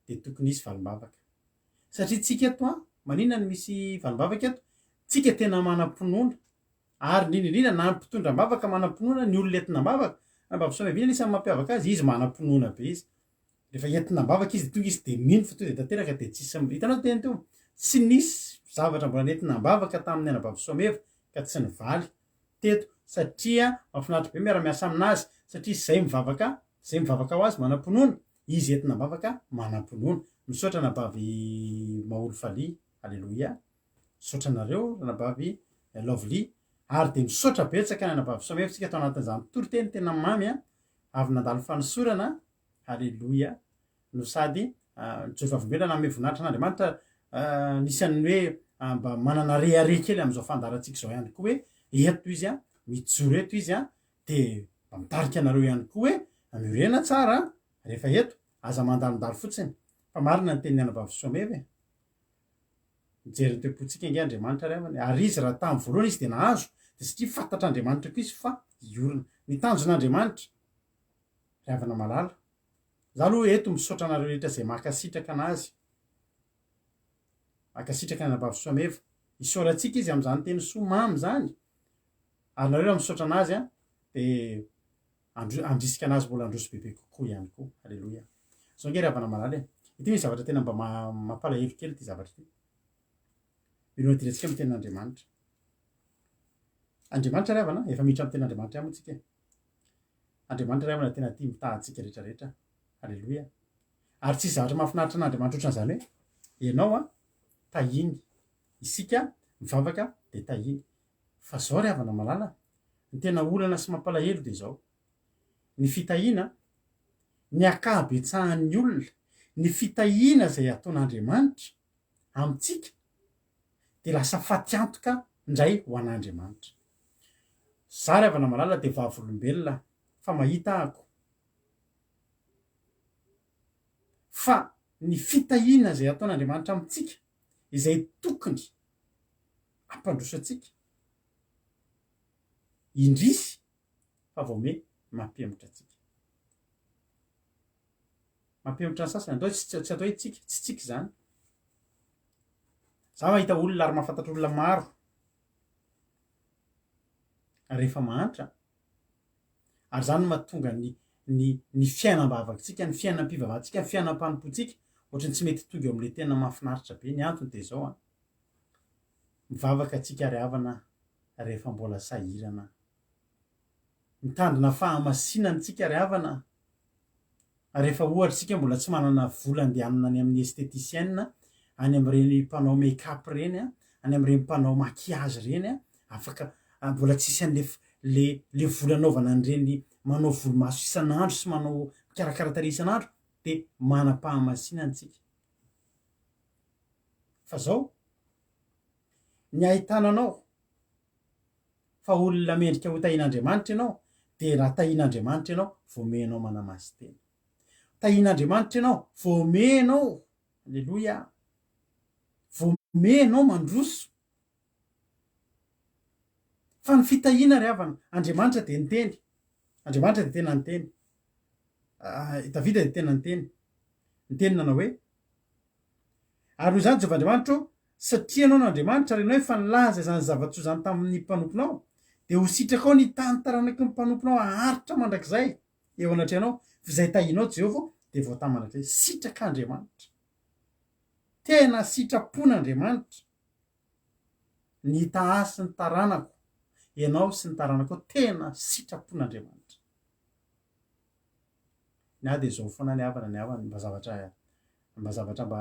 dia tokony hisy valim-bavaka. Satria tsika eto an, maninona no misy valim-bavaka eto? Tsika tena manam-pinoana, ary indrindra indrindra na ny mpitondra am-bavaka manam-pinoana, ny olona entina am-bavaka, mba fisaonana anisan'ny mampiavaka azy, izy manam-pinoana be izy. Rehefa entina am-bavaka izy dia tonga izy dia mino fa tonga dia tanteraka dia tsisy hitanao teny teo tsy nisy zavatra mbola nentina am-bavaka tamin'ny anabavy Soameva ka tsy nivaly teto satria mahafinaritra be miara-miasa aminazy satria izay mivavaka izay mivavaka ho azy manam-pinoana izy entina am-bavaka manam-pinoana misaotra anabavy Maholy Falia Aleloia misaotra anareo ranabavy Lovely ary dia misaotra betsaka ny anabavy Soameva tsika tao anatin'izany toriteny tena mamy a avy nandalo fanosorana Aleloia no sady nijoro vavolombelona nanome voninahitra an'Andriamanitra anisan'ny hoe mba manana rehareha kely amin'izao fandaharantsika izao ihany koa hoe eto izy a, mijoro eto izy a, dia mba mitarika anareo ihany koa hoe miorena tsara rehefa eto, aza mandalondalo fotsiny fa marina ny tenin'ny anabavy Someva e. Mijery ny toe-pontsika ange Andriamanitra ry havana e. Ary izy raha tamin'ny voalohany izy dia nahazo, dia satria fantatr'Andriamanitra koa izy fa hiorina. Ny tanjon'Andriamanitra Ry havana malala, za aloha eto misaotra anareo rehetra izay mankasitraka anazy, mankasitraka ny anabavy Soameva, isaorantsika izy amin'izany teny soa mamy izany, ary nareo raha misaotra anazy an, dia andro- handrisika anazy mbola handroso bebe kokoa ihany koa, aleloia. Zao ange ry havana malala e, ity misy zavatra tena mba ma- mampalahelo kely ity zavatra ity, mila hodirantsika amin'ny tenin'Andriamanitra. Andriamanitra ry havana, efa miditra amin'ny tenin'Andriamanitra ihany moa tsika e. Andriamanitra ry havana tena tia mitaha antsika rehetra rehetra. Aleloia. Ary tsisy zavatra mahafinaritra an'Andriamanitra ohatran'izany hoe ianao an, tahiny. Isika mivavaka dia tahiny. Fa zao ry havana malala, ny tena olana sy mampalahelo dia izao. Ny fitahiana, ny ankabetsahan'ny olona, ny fitahiana izay ataon'Andriamanitra. amintsika dia lasa fatiantoka indray ho an'Andriamanitra. Za ry havana malala dia vavolombelona fa mahita ahako fa ny fitahiana izay ataon'Andriamanitra amintsika izay tokony hampandroso antsika, indrisy fa vao me mampihemotra antsika. Mampihemotra ny sasany, andao tsy tsy atao hoe tsika, tsy tsika izany. Za mahita olona ary mahafantatra olona maro rehefa mahantra, ary izany no mahatonga ny ny ny fiainam-bavakitsika, ny fiainam-pivavahantsika, ny fiainam-panompoantsika ohatran'ny tsy mety tonga eo amin'ilay tena mahafinaritra be. Ny antony dia izao an, mivavaka tsika ry havana rehefa mbola sahirana. Mitandrina fahamasinana tsika ry havana rehefa ohatra isika mbola tsy manana vola andehanana any amin'ny esthéticienne, any amin'ireny mpanao make up ireny, any amin'ireny mpanao maquillage ireny, afaka mbola tsisy an'le le le vola anaovana an'ireny manao volomaso isan'andro sy manao mikarakara tarehy isan'andro dia manam-pahamasinana tsika. Fa zao, ny ahitana anao fa olona mendrika ho tahian'Andriamanitra ianao dia raha tahian'Andriamanitra ianao vao omenao manamasin-tena. Tahian'Andriamanitra ianao vao omenao, aleloia, vao omenao mandroso. Fa ny fitahiana ry havana, Andriamanitra dia niteny, Andriamanitra dia tena niteny, i Davida dia tena niteny, niteny nanao hoe, Ary noho izany, Jehovah Andriamanitra ô, satria Ianao no Andriamanitra, ary Ianao efa nilaza izany zava-tsoa izany tamin'ny mpanomponao, dia ho sitrakao ny hitaha ny taranaky ny mpanomponao haharitra mandrakizay eo anatrehanao, fa izay tahinao, Jehovah ô, dia voatahy mandrakizay. Sitrak'Andriamanitra. Tena sitrapon'Andriamanitra ny hitaha ahy sy ny taranako, ianao sy ny taranakao, tena sitrapon'Andriamanitra. Ny ahy dia izao foana ny havana, ny havana, mba zavatra Mba zavatra mba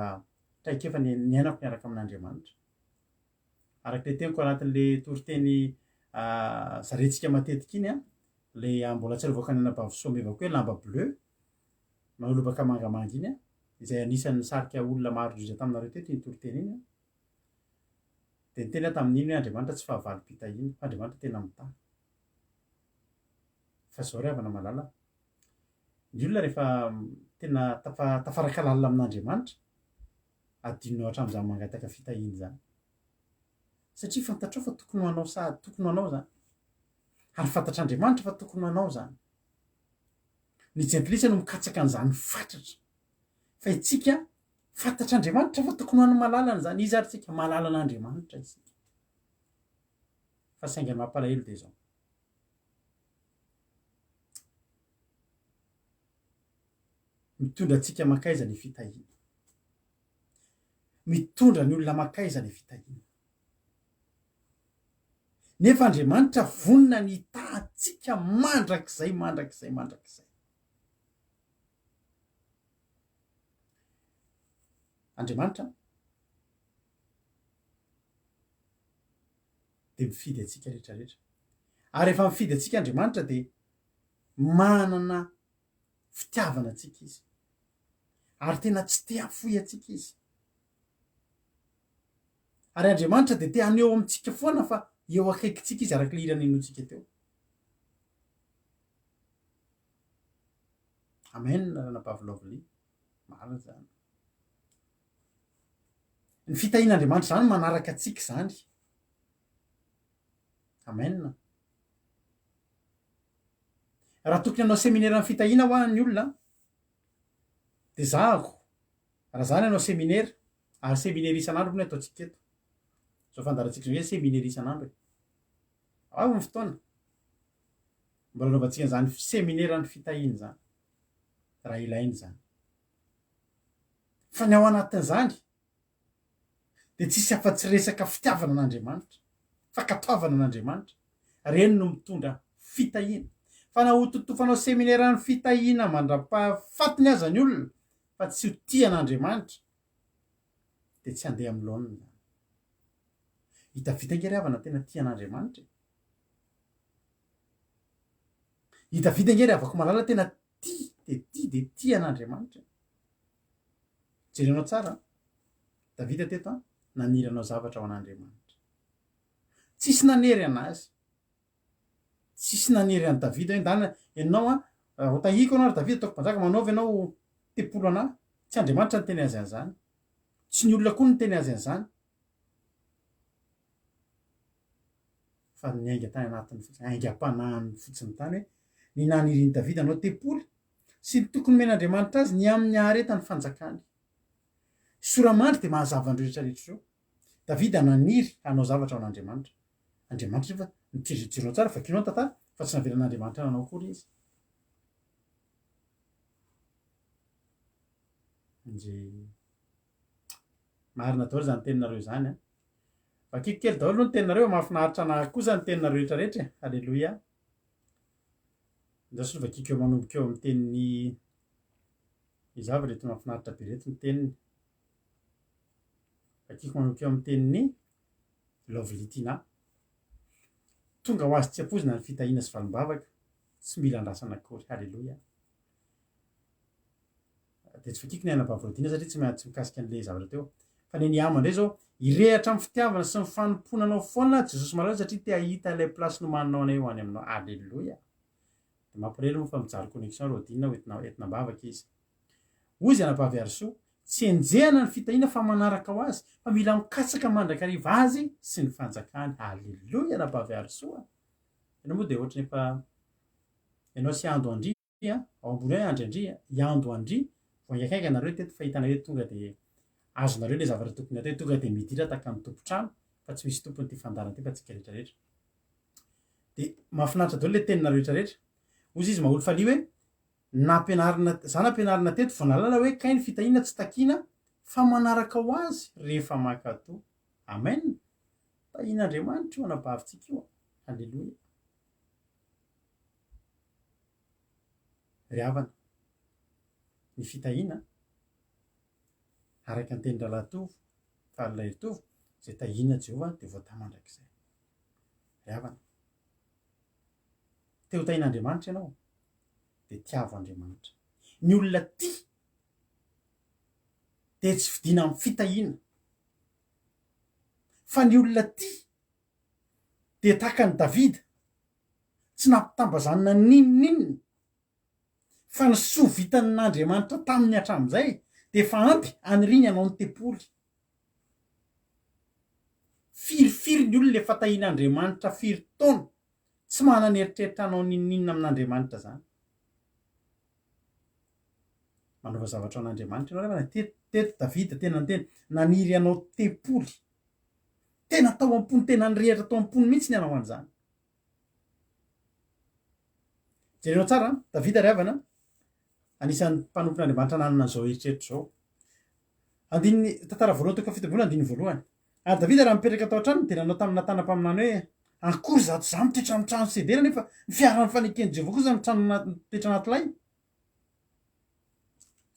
traikefa niainako niaraka amin'Andriamanitra. Araka ilay teniko anatin'ilay toriteny zarentsika matetika iny an, ilay mbola tsarovako ny anabavy Soameva koa hoe lamba bleu, manao lobaka mangamanga iny an, izay anisan'ny nisarika olona maro indrindra taminareo teto iny toriteny iny an. Dia niteny aho tamin'iny hoe Andriamanitra tsy fahavalom-pitahiana, fa Andriamanitra tena mitahy. Fa izao ry havana malala, Ny olona rehefa tena tafaraka lalina amin'Andriamanitra, adinonao hatramin'izany mangataka fitahiana izany. Satria fantatrao fa tokony ho anao sahady, tokony ho anao izany. Ary fantatr'Andriamanitra fa tokony ho anao izany. Ny jentilisa no mikatsaka an'izany fatratra. Fa itsika, fantatr'Andriamanitra fa tokony ho an'ny malalany izany. Iza ary tsika? Malalan'Andriamanitra isika. Fa saingy ny mampalahelo dia izao. Mitondra antsika mankaiza ny fitahiana? Mitondra ny olona mankaiza ny fitahiana? Nefa Andriamanitra vonona ny hitaha antsika mandrakizay, mandrakizay, mandrakizay. Andriamanitra dia mifidy antsika rehetra rehetra. Ary rehefa mifidy antsika Andriamanitra dia manana fitiavana antsika Izy. Ary tena tsy te hahafoy antsika Izy. Ary Andriamanitra dia te haneho amintsika foana fa eo akaikintsika Izy araka ilay hira ninoantsika teo. Amen Ranabavy Lovely. Marina izany. Ny fitahian'Andriamanitra izany manaraka antsika izany. Amen. Raha tokony hanao seminera ny fitahiana hoa ny olona dia zahako raha zany hanao seminera ary seminera isan'andro moa ny ataontsika eto. Izao fandaharantsika izao hoe seminera isan'andro e. Avy ny fotoana mbola anaovantsika an'izany seminera ny fitahiana izany raha ilaina izany. Fa ny ao anatin'izany dia tsisy afa-tsy resaka fitiavana an'Andriamanitra, fankatoavana an'Andriamanitra. Ireny no mitondra fitahiana. Fa na ho totofanao seminera ny fitahiana mandra-pahafatiny aza ny olona fa tsy ho tia an'Andriamanitra dia tsy handeha amin'ny laoniny izany. I Davida ange ry havana tena tia an'Andriamanitra e. I Davida ange ry havako malala tena tia dia tia dia tia an'Andriamanitra. Jerenao tsara an. Davida teto an, naniry hanao zavatra ho an'Andriamanitra. Tsisy nanery anazy. Tsisy nanery an'i Davida hoe ndana ianao an, ho tahiko ianao ry Davida ataoko mpanjaka, manaova ianao tempoly anah. Tsy Andriamanitra niteny azy an'izany. Tsy ny olona koa niteny azy an'izany. Fa niainga tany anatiny fotsiny, aingam-panahiny fotsiny tany hoe ny nanirian'i Davida hanao tempoly sy ny tokony nomen'Andriamanitra azy ny amin'ny haharetan'ny fanjakany. Sora-mandry dia mahazava an'ireo rehetra rehetra ireo. Davida naniry hanao zavatra ho an'Andriamanitra. Andriamanitra nefa jereo tsara, vakio ny tantara, fa tsy navelan'Andriamanitra nanao akory izy. Ndry. Marina daholo izany teninareo izany an. Vakiko kely daholo aloha ny teninareo, mahafinaritra anah kosa ny teninareo rehetra rehetra e. Aleloia. Andraso aloha vakiko eo manomboka eo amin'ny tenin'i Iza avy ireto mahafinaritra be ireto ny teniny. Vakiko manomboka eo amin'ny tenin'i Lovely Tina. Tonga ho azy tsy ampoizina ny fitahiana sy valim-bavaka, tsy mila andrasana akory. Haleloia. Dia tsy vakiko ny anabavy Rodina satria tsy tsy mikasika an'ilay zavatra teo. Fa ny an'i Ama indray izao, hirehatra amin'ny fitiavana sy ny fanompoana anao foana Jesosy malala satria te hahita ilay place nomaninao anay ho any aminao. Aleloia. Dia mampalahelo moa fa mijaly connexion Rodina hoentina entina am-bavaka izy. Hoy izy anabavy Harisoa, tsy enjehana ny fitahiana fa manaraka ho azy, fa mila mikatsaka mandrakariva azy sy ny fanjakany. Aleloia anabavy Harisoa. Ianao moa dia ohatran'ny efa ianao sy Ando Andria ao ambony ao i Andry Andria, i Ando Andria, vao haingankaingana nareo teto fa hitanay hoe tonga dia azonareo ilay zavatra tokony atao hoe tonga dia midira tahaka ny tompon-trano fa tsy misy tompony ity fandaharana ity fa tsika rehetra rehetra. Dia mahafinaritra daholo ilay teninareo rehetra rehetra. Hozy izy Maholy Falia hoe nampianarina, za nampianarina teto vao nahalala hoe kay ny fitahiana tsy takiana fa manaraka ho azy rehefa mankatò. Amen! Tahian'Andriamanitra io anabavintsika io. Aleloia. Ry havana, ny fitahiana, araka ny tenin-drahalahy Tovo, Faly Tovo, izay tahiana Jehovah dia voatahy mandrakizay. Ry havana, te ho tahian'Andriamanitra ianao, dia tiavo Andriamanitra. Ny olona tia dia tsy vidiana amin'ny fitahiana, fa ny olona tia dia tahaka an'i Davida, tsy nampitambazanina n'inon'inona, fa ny soa vitan'Andriamanitra taminy hatramin'izay dia efa ampy haniriany hanao ny tempoly. Firifiry ny olona efa tahian'Andriamanitra firy taona, tsy manana eritreritra hanao n'inon'inona amin'Andriamanitra izany. Manaova zavatra ho an'Andriamanitra ianao rehefa teto, teto Davida tena niteny, naniry hanao tempoly. Tena tao am-pony, tena nirehitra tao am-pony mihitsy ny hanao an'izany. Jerenao tsara an, Davida ry havana, anisan'ny mpanompon'Andriamanitra nanana an'izao eritreritra izao. Andininy, tantara voalohany toko fahafito ambin'ny folo andininy voalohany. Ary Davida raha nipetraka tao an-tranony dia nanao tamin'i Natana mpaminany hoe, Akory izato izaho mitoetra amin'ny trano sedera nefa ny fiaran'ny faneken'i Jehovah kosa mitrano mitoetra anaty lay.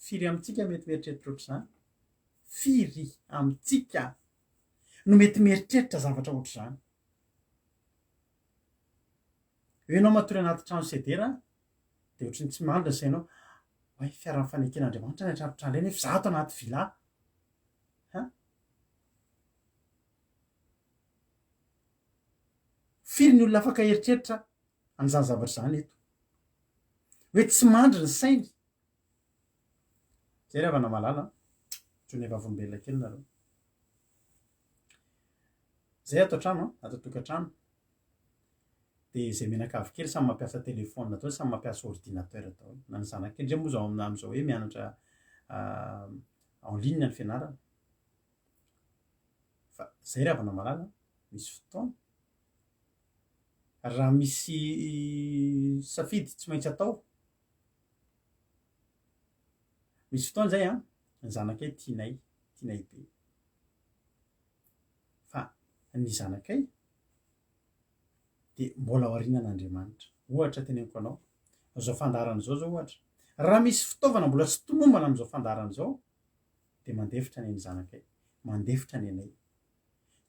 Firy amintsika mety mieritreritra ohatr'izany? Firy amintsika no mety mieritreritra zavatra ohatr'izany? Hoe ianao matory anaty trano sedera dia ohatran'ny tsy mandry ny sainao, oay fiaran'ny faneken'Andriamanitra any an-trano trano indray nefa izaho ato anaty villa. Ha? Firy ny olona afaka hieritreritra an'izany zavatra izany eto? Hoe tsy mandry ny sainy. Zay ry havana malala an. Johnny vavolombelona kely nareo. Zay ato an-trano an, ato an-tokantrano. Dia izay mianakavy kely samy mampiasa téléphone daholo, samy mampiasa ordinateur daholo. Na ny zanaka indray moa zao amin'izao hoe mianatra en ligne ny fianarana. Fa zay ry havana malala, misy fotoana raha misy safidy tsy maintsy atao, misy fotoana zay an, ny zanakay tianay, tianay be. Fa ny zanakay dia mbola aorianan'Andriamanitra. Ohatra teneniko anao, izao fandaharana izao zao ohatra, raha misy fitaovana mbola tsy tomombana amin'izao fandaharana izao dia mandefitra ny an'ny zanakay, mandefitra ny anay.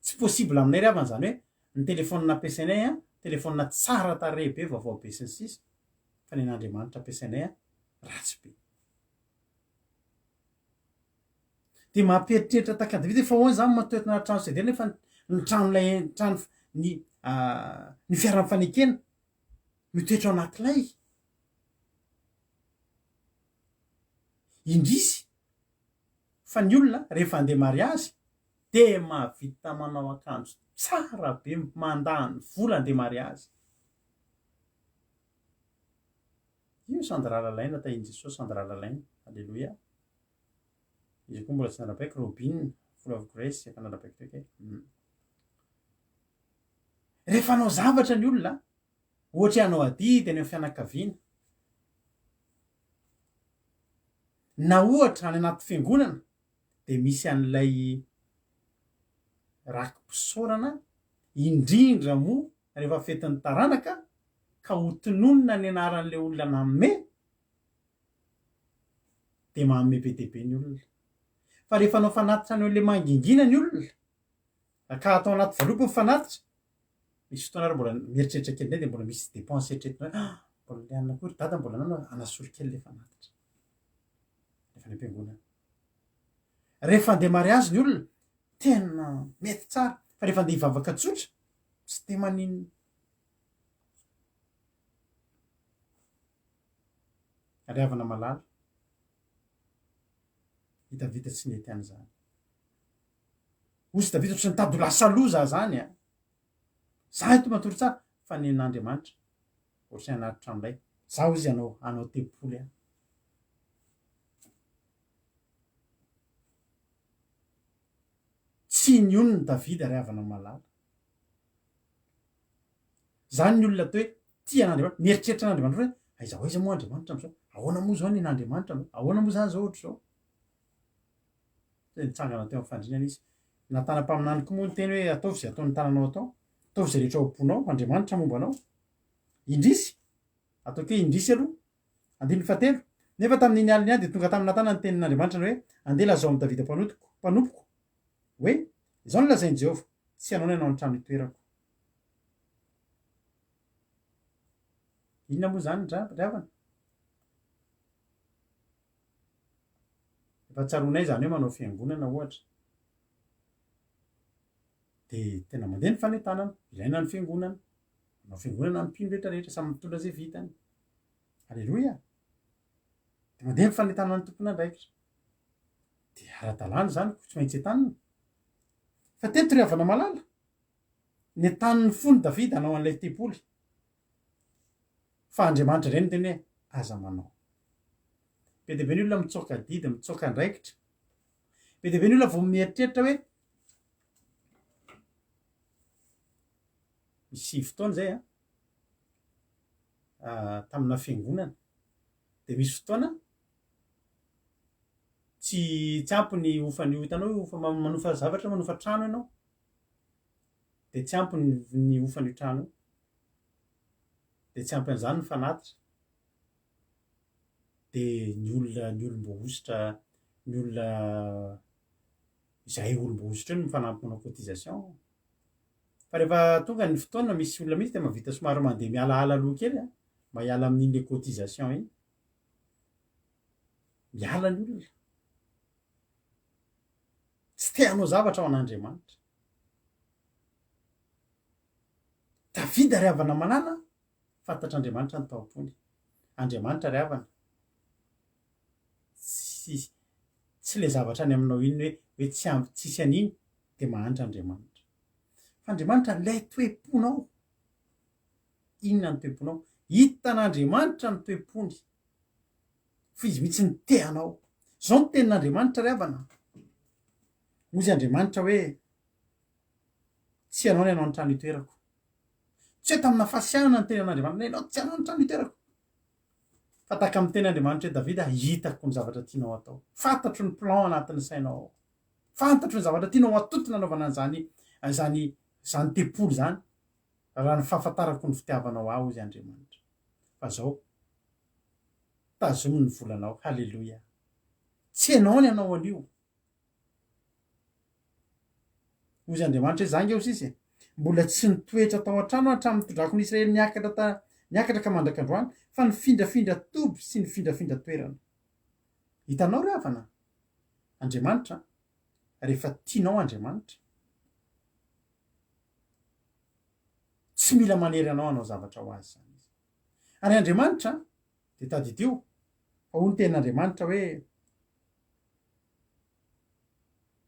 Tsy possible aminay ry havana izany hoe ny telephone ampiasainay an, telephone tsara tarehy be, vaovao be sy ny sisa, fa ny an'Andriamanitra ampiasainay an, ratsy be. Dia mampieritreritra tahaka an'i Davida hoe fa ahoana izany matoetra anaty trano sedera nefa ny tranolay trano ny ny fiaran'ny fanekena mitoetra ao anaty lay. Indrisy fa ny olona rehefa handeha mariazy dia mahavita manao akanjo tsara be mandany vola handeha mariazy. Io Sandra Lalaina tahin'i Jesosy Sandra Lalaina. Aleloia. Izy koa mbola tsy narabaiko Robin full of grace efa narabaiko teo kay. Mm. Rehefa hanao zavatra ny olona, ohatra hoe hanao adidy any amin'ny fianakaviana, na ohatra any anaty fiangonana, dia misy an'ilay raki-pisaorana, indrindra moa rehefa fetin'ny taranaka ka ho tononina ny anaran'ilay olona nanome, dia manome be dia be ny olona. Fa rehefa hanao fanatitra any amin'ilay mangingina ny olona, ka atao anaty valopy ny fanatitra, misy fotoana ary mbola mieritreritra kely indray dia mbola misy dépense eritreretina hoe ah, mbola le anona koa ry dada mbola nanao anasory kely ilay fanatitra. Rehefa any am-piangonana. Rehefa handeha mariazy ny olona, tena mety tsara, fa rehefa handeha hivavaka tsotra, tsy dia maninona. Ry havana malala, i Davida tsy nety an'izany. Hoy Davida, Tsy nitady ho lasa loza aho izany a! Za eto matory tsara, fa nen'Andriamanitra, ohatran'ny anaty tranolay. Za hozy hanao, hanao tempoly aho. Tsy nionona Davida ry havana malala. Zany ny olona atao hoe tia an'Andriamanitra, mieritreritra an'Andriamanitra hoe aiza ho aiza moa Andriamanitra amin'izao? Ahoana moa izao ny an'Andriamanitra amin'izao? Ahoana moa izany izao ohatr'izao? Dia nitsangana teo amin'ny fandrinana izy. Natana mpaminany koa moa niteny hoe ataovy izay ataon'ny tananao atao, ataovy izay rehetra ao am-ponao, Andriamanitra momba anao. Indrisy, ataoko hoe indrisy aloha. Andininy fahatelo, Nefa tamin'iny alina ihany dia tonga tamin'i Natana ny tenin'Andriamanitra ny hoe, Andeha lazao amin'i Davida mpanotoko, mpanompoko, hoe, Izao no lazain'i Jehovah, Tsy ianao no hanao ny trano hitoerako. Inona moa izany ry havana? Efa tsaroanay izany hoe manao fiangonana ohatra. Dia tena mandeha ny fanentanana, ilaina ny fiangonana. Manao fiangonana ny mpino rehetra rehetra, samy mitondra izay vitany. Aleloia! Dia mandeha ny fanentanana ny tompon'andraikitra. Dia ara-dalàna izany, tsy maintsy entanina. Fa teto ry havana malala, Nentanin'ny fony Davida hanao an'ilay tempoly. Fa Andriamanitra indray niteny hoe, Aza manao. Be dia be ny olona mitsoaka adidy, mitsoaka andraikitra. Be dia be ny olona vao mieritreritra hoe, misy fotoana izay an, ah, tamina fiangonana, dia misy fotoana tsy tsy ampy ny hofan'io, hitanao io hofa manofa zavatra, manofa trano ianao, dia tsy ampy ny ny hofan'io trano io, dia tsy ampy an'izany ny fanatitra, dia ny olona ny olom-boahosotra ny olona izahay olom-boahosotra io no mifanampy manao cotisation, fa rehefa tonga ny fotoana misy olona mihitsy dia mahavita somary mandeha mialaala aloha kely an, mba hiala amin'iny le cotisation iny, miala ny olona, tsy te hanao zavatra ho an'Andriamanitra. Davida ry havana malala, fantatr'Andriamanitra ny tao am-pony. Andriamanitra ry havana, tsy tsy le zavatra any aminao iny hoe hoe tsy ampy tsisy an'iny dia mahantra Andriamanitra. Fa Andriamanitra ilay toe-ponao. Inona ny toe-ponao? Hitan'Andriamanitra ny toe-pony. Fa izy mihitsy no te hanao. Izao ny tenin'Andriamanitra ry havana. Hoy Andriamanitra hoe, Tsy ianao ny hanao ny trano itoerako. Tsy hoe tamina fahasiahana ny tenin'Andriamanitra, ianao tsy hanao ny trano itoerako. Fa tahaka ny miteny Andriamanitra hoe, Davida, hitako ny zavatra tianao atao. Fantatro ny plan anatin'ny sainao ao. Fantatro ny zavatra tianao atotona anaovana an'izany izany izany tempoly izany. Raha ny fahafantarako ny fitiavanao ahy, hoy Andriamanitra. Fa izao, tazomy ny volanao. Haleloia. Tsy ianao ny hanao an'io. Hoy Andriamanitra hoe, Za ange hoy sisa e, mbola tsy nitoetra tao an-trano aho hatramin'ny nitondrako ny Israely niakatra ta, niakatra ka mandrak'androany, fa nifindrafindra toby sy nifindrafindra toerana. Hitanao ry havana? Andriamanitra. Rehefa tianao Andriamanitra, tsy mila manery anao hanao zavatra ho azy izany izy. Ary Andriamanitra dia tadidio fa hoy ny tenin'Andriamanitra hoe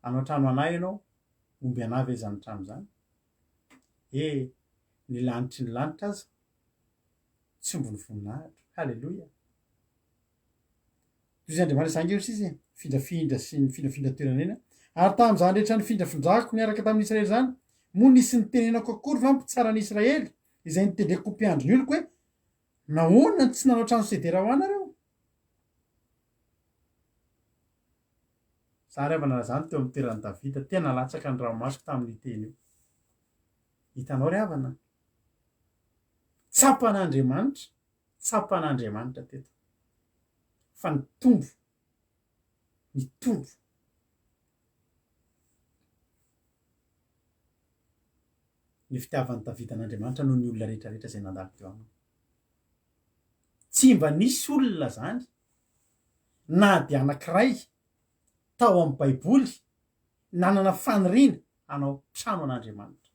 hanao trano anah ianao, omby anah ve izany trano izany? E, ny lanitry ny lanitra aza tsy omby ny voninahitro. Haleloia! Toy izay Andriamanitra izany ange hoy sisa e, mifindrafindra sy mifindrafindra toerana eny aho. Ary tamin'izany rehetra nifindrafindrako niaraka tamin'ny Israely izany, moa nisy nitenenako akory va mpitsara ny Israely, izay notendreko ho mpiandry ny oloko hoe, Nahoana no tsy nanao trano sedera ho ahy nareo? Za ry havana raha za no teo amin'ny toeran'i Davida, tena latsaka ny ranomasoko tamin'io teny io. Hitanao ry havana? Tsapan'Andriamanitra, tsapan'Andriamanitra teto fa nitombo, nitombo. Ny fitiavan'i Davida an'Andriamanitra noho ny olona rehetra rehetra izay nandalo teo aminy. Tsy mba nisy olona izany na dia anankiray tao amin'ny Baiboly nanana faniriana hanao trano an'Andriamanitra.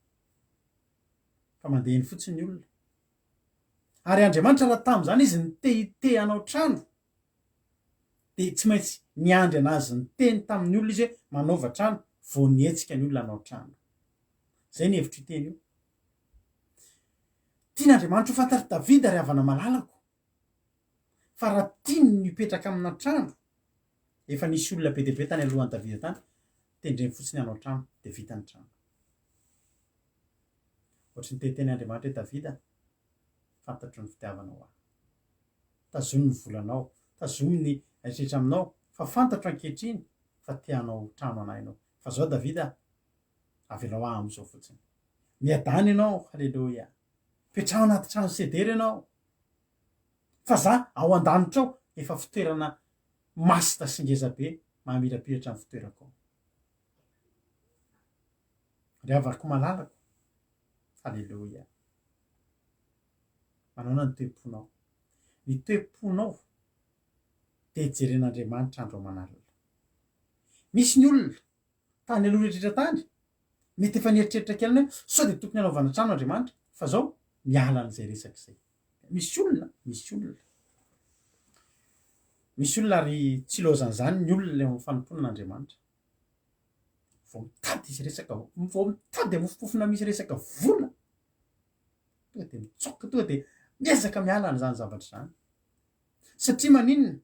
Fa mandeha eny fotsiny ny olona. Ary Andriamanitra raha tamin'izany izy nite te hanao trano dia tsy maintsy niandry an'azy niteny tamin'ny olona izy hoe manaova trano vao nihetsika ny olona hanao trano. Izay ny hevitr'io teny io. Tian'Andriamanitra ho fantatr'i Davida ry havana malalako fa raha tiany ny hipetraka amina trano, efa nisy olona be dia be tany alohan'i Davida tany, tendreny fotsiny hanao trano dia vita ny trano. Ohatry ny te-hiteny Andriamanitra hoe Davida, fantatro ny fitiavanao ahy. Tazomy ny volanao, tazomy ny eritreritra aminao, fa fantatro ankehitriny fa te hanao trano anah ianao. Fa zao Davida, avelao ahy amin'izao fotsiny. Miadana ianao, haleloia. Petraho anaty trano sedera ianao. Fa za ao an-danitra ao efa fitoerana masina sy ngeza be mahamirapiratra ny fitoerako ao. Ry havako malalako, Aleloia. Manaona ny toe-ponao? Ny toe-ponao dia jeren'Andriamanitra andro aman'alina. Misy ny olona tany aloha rehetra tany mety efa nieritreritra kely hoe sao dia tokony hanaovana trano Andriamanitra fa zao miala an'izay resaka izay. Misy olona, misy olona. Misy olona ary tsy ilaozan'izany ny olona eo amin'ny fanompoana an'Andriamanitra. Vao mitady izy resaka, vao mitady hamofompofona misy resaka vola, tonga dia mitsoaka, tonga dia miezaka miala an'izany zavatra izany. Satria maninona?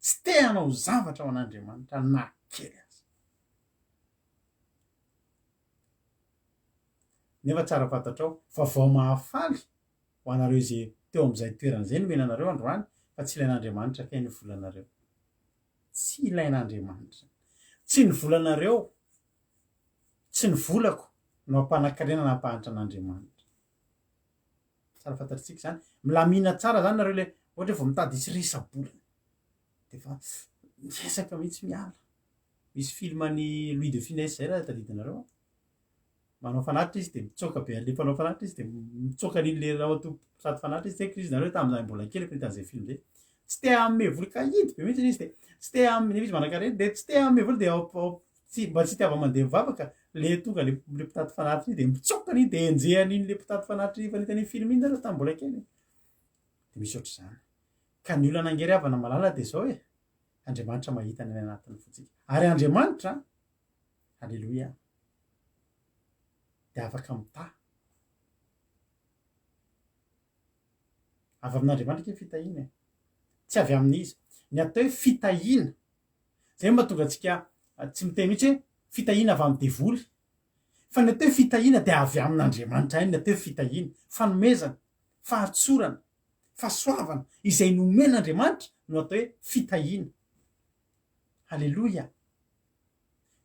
Tsy te hanao zavatra ho an'Andriamanitra na kely aza. Nefa tsara fantatrao fa vao mahafaly ho anareo izay teo amin'izay toerana izay nomena anareo androany fa tsy ilain'Andriamanitra kay ny volanareo. Tsy ilain'Andriamanitra. Tsy ny volanareo, tsy ny volako no hampanan-karena na hampahantra an'Andriamanitra. Tsara fantatritsika izany. Milamina tsara izany nareo le ohatra hoe vao mitady hisy resa-bola dia efa miezaka mihitsy miala. Misy film an'i Louis de Funès izay raha tadidinareo an. Manao fanatitra izy dia mitsoaka be an'ilay mpanao fanatitra izy dia mitsoaka an'iny le ramatoa mpitady fanatitra izy, tsy haiko izy nareo tamin'izahay mbola kely efa nahita an'izay film zay. Tsy te hanome vola ka hidy be mihitsy izy dia tsy te hanome nefa izy manankarena dia tsy te hanome vola dia ao ao tsy mba tsy itiava mandeha mivavaka le tonga le le mpitady fanatitra iny dia mitsoaka an'iny dia enjehany iny le mpitady fanatitra iny efa nahita an'iny film iny nareo tamin'ny mbola kely. Dia misy ohatr'izany. Ka ny olana ange ry havana malala dia izao e, Andriamanitra mahita ny any anatin'ny fontsika. Ary Andriamanitra, Aleloia, dia afaka mitaha. Avy amin'Andriamanitra ange ny fitahiana e. Tsy avy amin'iza. Ny atao hoe fitahiana, izay no mahatonga antsika tsy miteny mihitsy hoe fitahiana avy amin'ny devoly. Fa ny atao hoe fitahiana dia avy amin'Andriamanitra ihany ny atao hoe fitahiana. Fanomezana, fahatsorana, fahasoavana izay nomen'Andriamanitra no atao hoe fitahiana. Aleloia.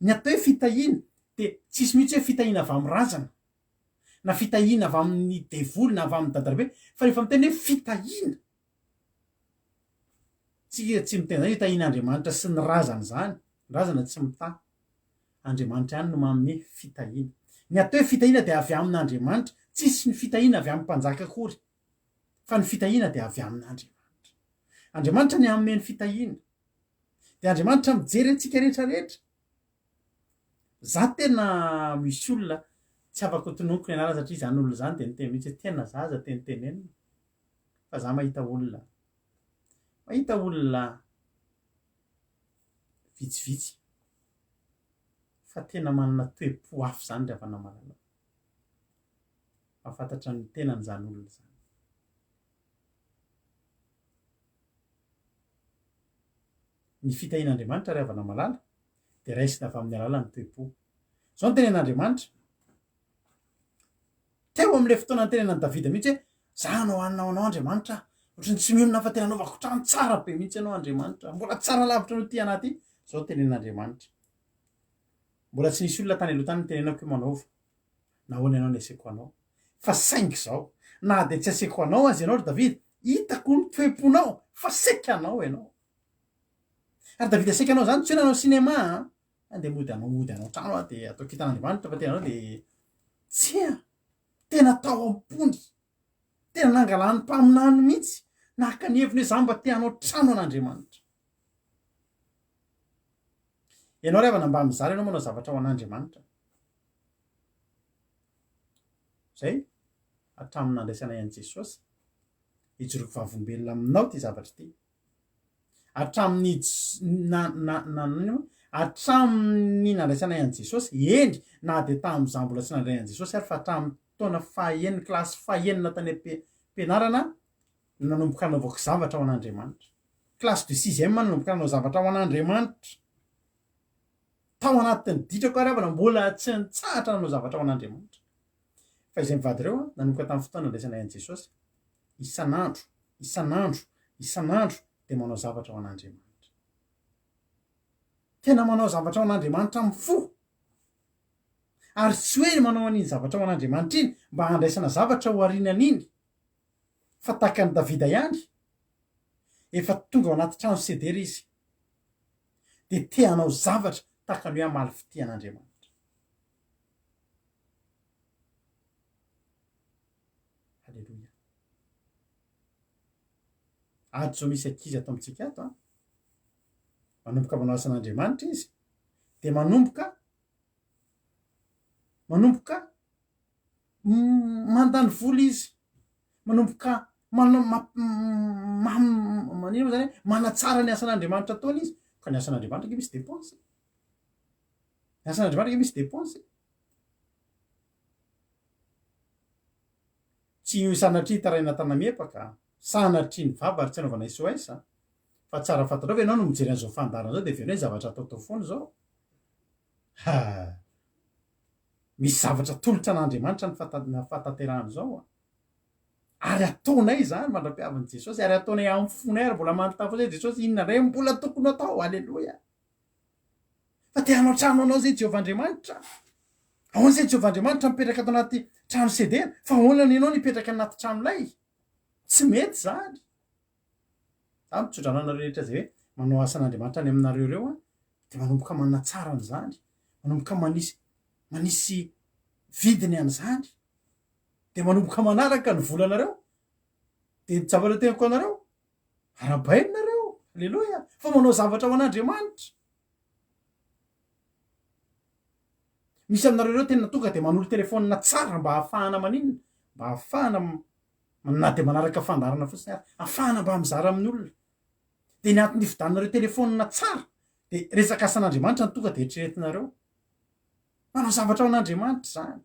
Ny atao hoe fitahiana dia tsisy mihitsy hoe fitahiana avy amin'ny razana, na fitahiana avy amin'ny devoly na avy amin'ny dadarabe, fa rehefa miteny hoe fitahiana, tsika tsy miteny izany hoe tahian'Andriamanitra sy ny razana izany, ny razana tsy mitahy, Andriamanitra ihany no manome fitahiana. Ny atao hoe fitahiana dia avy amin'Andriamanitra, tsisy ny fitahiana avy amin'ny mpanjaka akory, fa ny fitahiana dia avy amin'Andriamanitra. Andriamanitra ny hanome ny fitahiana. Dia Andriamanitra mijery antsika rehetra rehetra. Za tena misy olona tsy afaka ho tononiko ny anarany satria izany olona izany dia niteny mihitsy hoe tena za aza tenitenenina fa za mahita olona mahita olona vitsivitsy fa tena manana toe-po hafa izany ry havana malala. Mahafantatra ny tenany izany olona izany. Ny fitahian'Andriamanitra ry havana malala dia raisina avy amin'ny alalan'ny toe-po. Izao no tenen'Andriamanitra, teo amin'ilay fotoana nitenenan'i Davida mihitsy hoe, Za hanao hanina ho anao Andriamanitra a! Ohatran'ny tsy mionona fa tena anaovako trano tsara be mihitsy ianao Andriamanitra, mbola tsara lavitra noho ity anah ity. Izao no tenen'Andriamanitra, Mbola tsy nisy olona tany aloha tany nitenenako hoe manaova, nahoana ianao no asiako anao? Fa saingy izao, na dia tsy asiako anao aza ianao ry Davida, hitako ny toe-ponao fa saika anao ianao. Ary Davida saika anao izany tsy hoe nanao cinéma an! Andeha mody hanao mody hanao trano aho dia ataoko hitan'Andriamanitra fa tena anao dia tsia! Tena tao am-pony, tena nangalan'ny mpaminany mihitsy, naka ny heviny hoe za mba te hanao trano an'Andriamanitra. Ianao ry havana mba mizara ianao manao zavatra ho an'Andriamanitra. Zay, hatramin'ny nandraisanay an'i Jesosy, hijoroako vavolombelona aminao ity zavatra ity. Hatramin'ny na na na inona moa? Hatramin'ny nandraisanay an'i Jesosy, eny, na dia tamin'izaho mbola tsy nandray an'i Jesosy ary fa hatramin'ny taona fahenina, kilasy fahenina tany am-pianarana no nanomboka nanaovako zavatra ho an'Andriamanitra. Classe de sixième aho nanomboka nanao zavatra ho an'Andriamanitra. Tao anatin'ny ditrako ary havana mbola tsy nitsahatra nanao zavatra ho an'Andriamanitra. Fa izay mivady ireo nanomboka tamin'ny fotoana nandraisanay an'i Jesosy, isan'andro, isan'andro, isan'andro dia manao zavatra ho an'Andriamanitra. Tena manao zavatra ho an'Andriamanitra amin'ny fo. Ary tsy hoe manao an'iny zavatra ho an'Andriamanitra iny mba handraisana zavatra ho aorianan'iny. Fa tahaka an'i Davida ihany, efa tonga ao anaty trano sedera izy, dia te hanao zavatra tahaka ny hoe hamaly fitia an'Andriamanitra. Aleloia. Ato izao misy ankizy ato amintsika ato an. Manomboka manao asan'Andriamanitra izy, dia manomboka manomboka mandany vola izy, manomboka manao manino moa zany hoe manatsara ny asan'Andriamanitra ataony izy, ka ny asan'Andriamanitra ange misy dépense e, ny asan'Andriamanitra ange misy dépense e. Tsy io sanatria hitaraina tana-miepaka, sanatria ny vava ary tsy anaovana SOS, fa tsara fantatrao ve ianao no mijery an'izao fandaharana izao dia heverina hoe zavatra ataotao foana izao? Ha! Misy zavatra atolotra an'Andriamanitra ny fahatanterahana izao an! Ary ataonay izany mandra-piavin'i Jesosy, ary ataonay amin'ny fonay ary mbola manontany foana hoe Jesosy inona indray no mbola tokony atao? Aleloia! Fa te hanao trano anao izay Jehovah Andriamanitra. Ahoana izay Jehovah Andriamanitra mipetraka ato anaty trano sedera? Fa ahoana ny ianao no hipetraka anaty trano lay? Tsy mety izany. Za mitsodrano anareo rehetra izay hoe manao asan'Andriamanitra any aminareo ireo an, dia manomboka manatsara an'izany, manomboka manisy manisy vidiny an'izany, dia manomboka manaraka ny volanareo, dia ny zavatra teniko anareo, arahabaina nareo, aleloia, fa manao zavatra ho an'Andriamanitra. Misy aminareo ireo tena tonga dia manolo telefaonina tsara mba hahafahana maninona? Mba hahafahana na dia manaraka fandaharana fotsiny ary, hahafahana mba mizara amin'ny olona. Dia ny antony hividianareo telefaonina tsara dia resaka asan'Andriamanitra no tonga dia eritreretinareo. Manao zavatra ho an'Andriamanitra izany.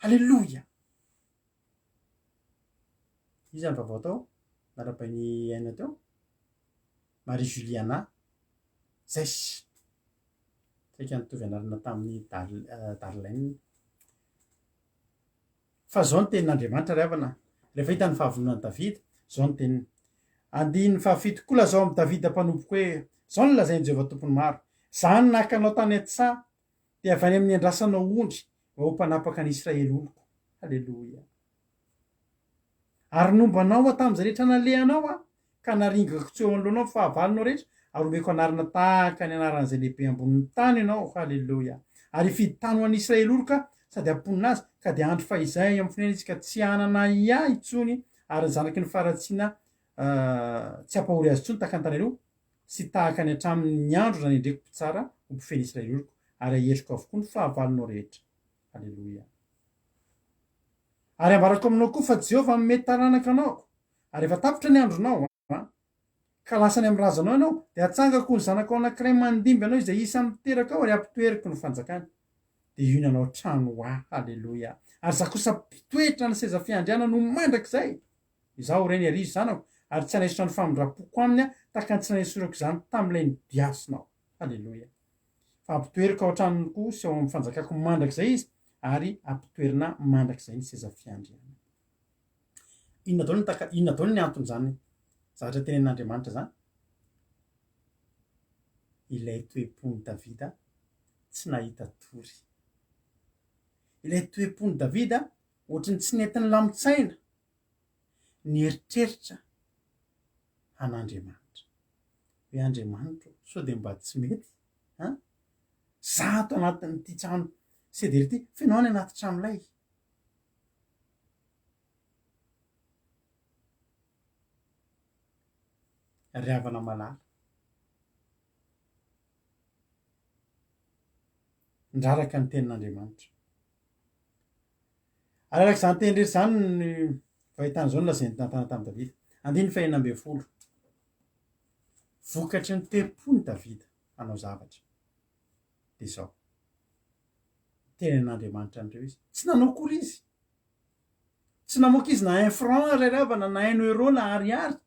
Aleloia! Iza ny vaovao tao? Narabain'i Aina teo? Marie Juliana. Zay. Saika nitovy anarana tamin'i Darlene. Fa izao no tenin'Andriamanitra, ry havana, rehefa hita ny fahavononan'i Davida, izao no teniny. Andininy fahafito, Koa lazao amin'i Davida mpanompoko hoe, Izao no lazain'i Jehovah Tompon'ny maro, Izaho no naka anao tany an-tsaha, dia avy any amin'ny andrasanao ondry, mba ho mpanapaka ny Israely oloko. Haleloia! Ary nomba anao aho tamin'izay rehetra nalehanao aho, ka naringako tsy eo anoloanao ny fahavalonao rehetra, ary homeko anarana tahaka ny anaran'izay lehibe ambonin'ny tany ianao. Haleloia! Ary hifidy tany ho an'i Israely oroka aho, sady hamponina azy, ka dia andro fahizay amin'ny fonenany izy ka tsy hanana ahiahy intsony, ary ny zanaky ny faharatsiana tsy hampahory azy intsony tahaka ny tany aloha, sy tahaka ny hatramin'ny andro nanendreko mpitsara ho mpifehy ny Israely oloko. Ary haheriko avokoa ny fahavalonao rehetra. Aleloia. Ary ambarako aminao koa fa Jehovah hanome taranaka anao, ary efa tapitra ny andronao, an! Ka lasa any amin'ny razanao ianao, dia hatsangako ny zanakao anankiray mandimby anao izay isan'ny miteraka ao ary hampitoeriko ny fanjakany. Dia io ny hanao trano ho ahy. Haleloia. Ary izaho kosa mpitoetra ny seza fiandrianany ho mandrakizay. Izaho reny ary izy zanako, ary tsy hanaisotra ny famindram-poko aminy aho, tahaka ny tsy nanesorako izany tamin'ilay nidiasinao. Haleloia. Fa hampitoeriko ao an-tranony koa sy ao amin'ny fanjakako mandrakizay izy, ary hampitoerina mandrakizay ny seza fiandrianany. Inona daholo ny taka, inona daholo ny anton'izany zavatra tenenin'Andriamanitra izany? Ilay toe-pon'i Davida tsy nahita tory. Ilay toe-pon'i Davida ohatry ny tsy nety nilamin-tsaina, nieritreritra an'Andriamanitra. Hoe Andriamanitro, sao dia mba tsy mety? An? Za ato anatin'ity trano sedera ity, fa ianao any anaty tranolay. Ry havana malala. Niraraka ny tenin'Andriamanitra. Ary araka izany teny rehetra izany ny fahitana izao no lazain'i Natana tamin'i Davida. Andininy fahenina ambin'ny folo. Vokatry ny toe-pon'i Davida hanao zavatra dia izao. Niteny an'Andriamanitra an'ireo izy. Tsy nanao akory izy. Tsy namoaka izy na un franc ary ry havana na un euro na ariary.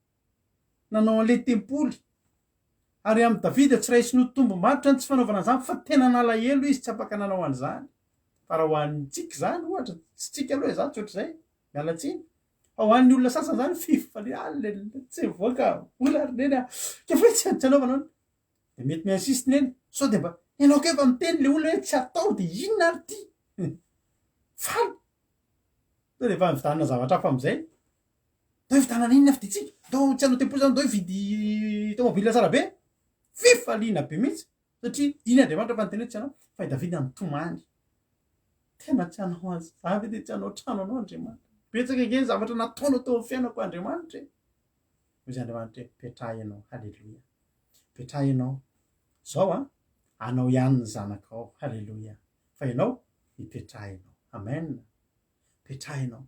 Nanao an'ilay tempoly. Ary amin'i Davida tsy raisiny ho tombom-barotra ny tsy fanaovana an'izany fa tena nalahelo izy tsy afaka nanao an'izany. Fa raha ho antsika izany ohatra, tsy tsika aloha e, za tsy ohatr'izay, miala tsiny. Fa ho an'ny olona sasany izany fifaliana, tsy mivoaka vola ry neny a. Ka fa tsy anaovana ahoana? Dia mety mi-insiste neny, sao dia mba, ianao koa efa miteny le olona hoe tsy atao dia inona ary ity? Faly! Sao dia efa nividanana zavatra hafa amin'izay? Ndao hividanana inona vidintsika? Ndao tsy hanao tempoly izany, ndao hividy tomobile tsara be? Fifaliana be mihitsy! Satria iny Andriamanitra fa niteny hoe tsy hanao, fa i Davida nitomany. Tena tsy hanao azy, za ve dia tsy hanao trano anao Andriamanitra? Betsaka ange ny zavatra nataonao teo amin'ny fiainako Andriamanitra e! Hoy izy Andriamanitra hoe, petraha ianao, haleloia. Petraha ianao. Zao an, anao ihany ny zanakao, haleloia. Fa ianao, mipetraha ianao. Amen. Petraha ianao.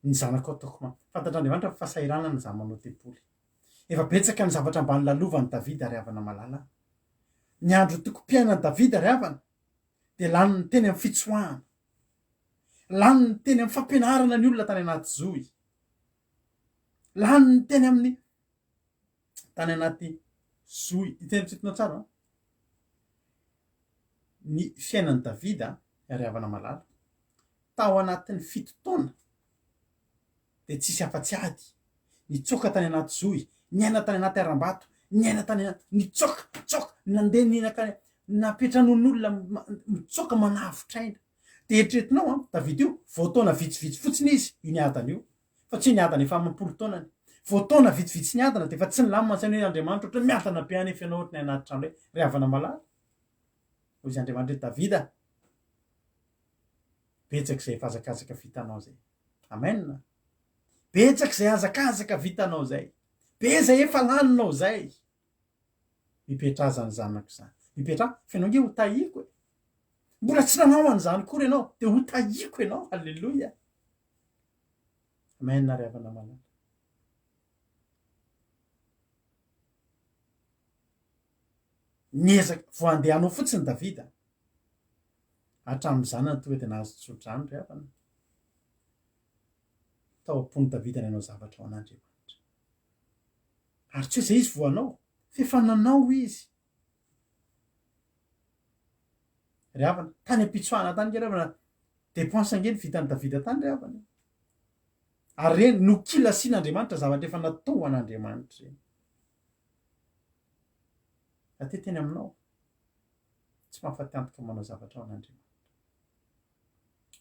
Ny zanakao ataoko ma. Fantatr'Andriamanitra fa fahasahiranana izany manao tempoly. Efa betsaka ny zavatra mba nolalovan'i Davida ry havana malala. Ny andro tokom-piainan'i Davida ry havana dia laniny teny amin'ny fitsoahana. Laniny teny amin'ny fampianarana ny olona tany anaty zohy. Laniny teny amin'ny tany anaty zohy. Itenitsinao tsara an? Ny fiainan'i Davida ry havana malala tao anatin'ny fito taona dia tsisy afa-tsy ady, nitsoaka tany anaty zohy, niaina tany anaty harambato, niaina tany anaty, nitsoaka, nitsoaka, nandeha nihinaka, nampiantranoin'olona, mitsoaka manavotra aina. Dia eritreretinao an, Davida io, vao taona vitsivitsy fotsiny izy io niadana io, fa tsy hoe niadana efa amam-polo taonany. Vao taona vitsivitsy niadana dia efa tsy nilamina ny sainy hoe Andriamanitra ohatran'ny miadana be anefa ianao ohatran'ny anaty trano hoe ry havana malala. Hoy izy Andriamanitra hoe Davida, betsaka izay efa hazakazaka vitanao izay. Amen. Betsaka izay hazakazaka vitanao izay. Be izay efa laninao izay. Mipetraha izany zanako izany. Mipetraha, fa ianao ange ho tahiako e. Mbola tsy nanao an'izany akory ianao, dia ho tahiako ianao. Alléluia. Amen ry havana malala. Niezaka, vao handeha hanao fotsiny Davida. Hatramin'ny zanany tonga dia nahazo tsodrano ry havana. Tao am-pon'i Davida ny hanao zavatra ho an'Andriamanitra. Ary tsy hoe izay izy vao hanao, fa efa nanao izy. Ry havana, tany am-pitsoahana tany nge ry havana, dépense ange ny vitan'i Davida tany ry havana. Ary ireny nokilasian'Andriamanitra zavatra efa natao ho an'Andriamanitra ireny. Raha te hiteny aminao, tsy mahafaty antoka manao zavatra ho an'Andriamanitra.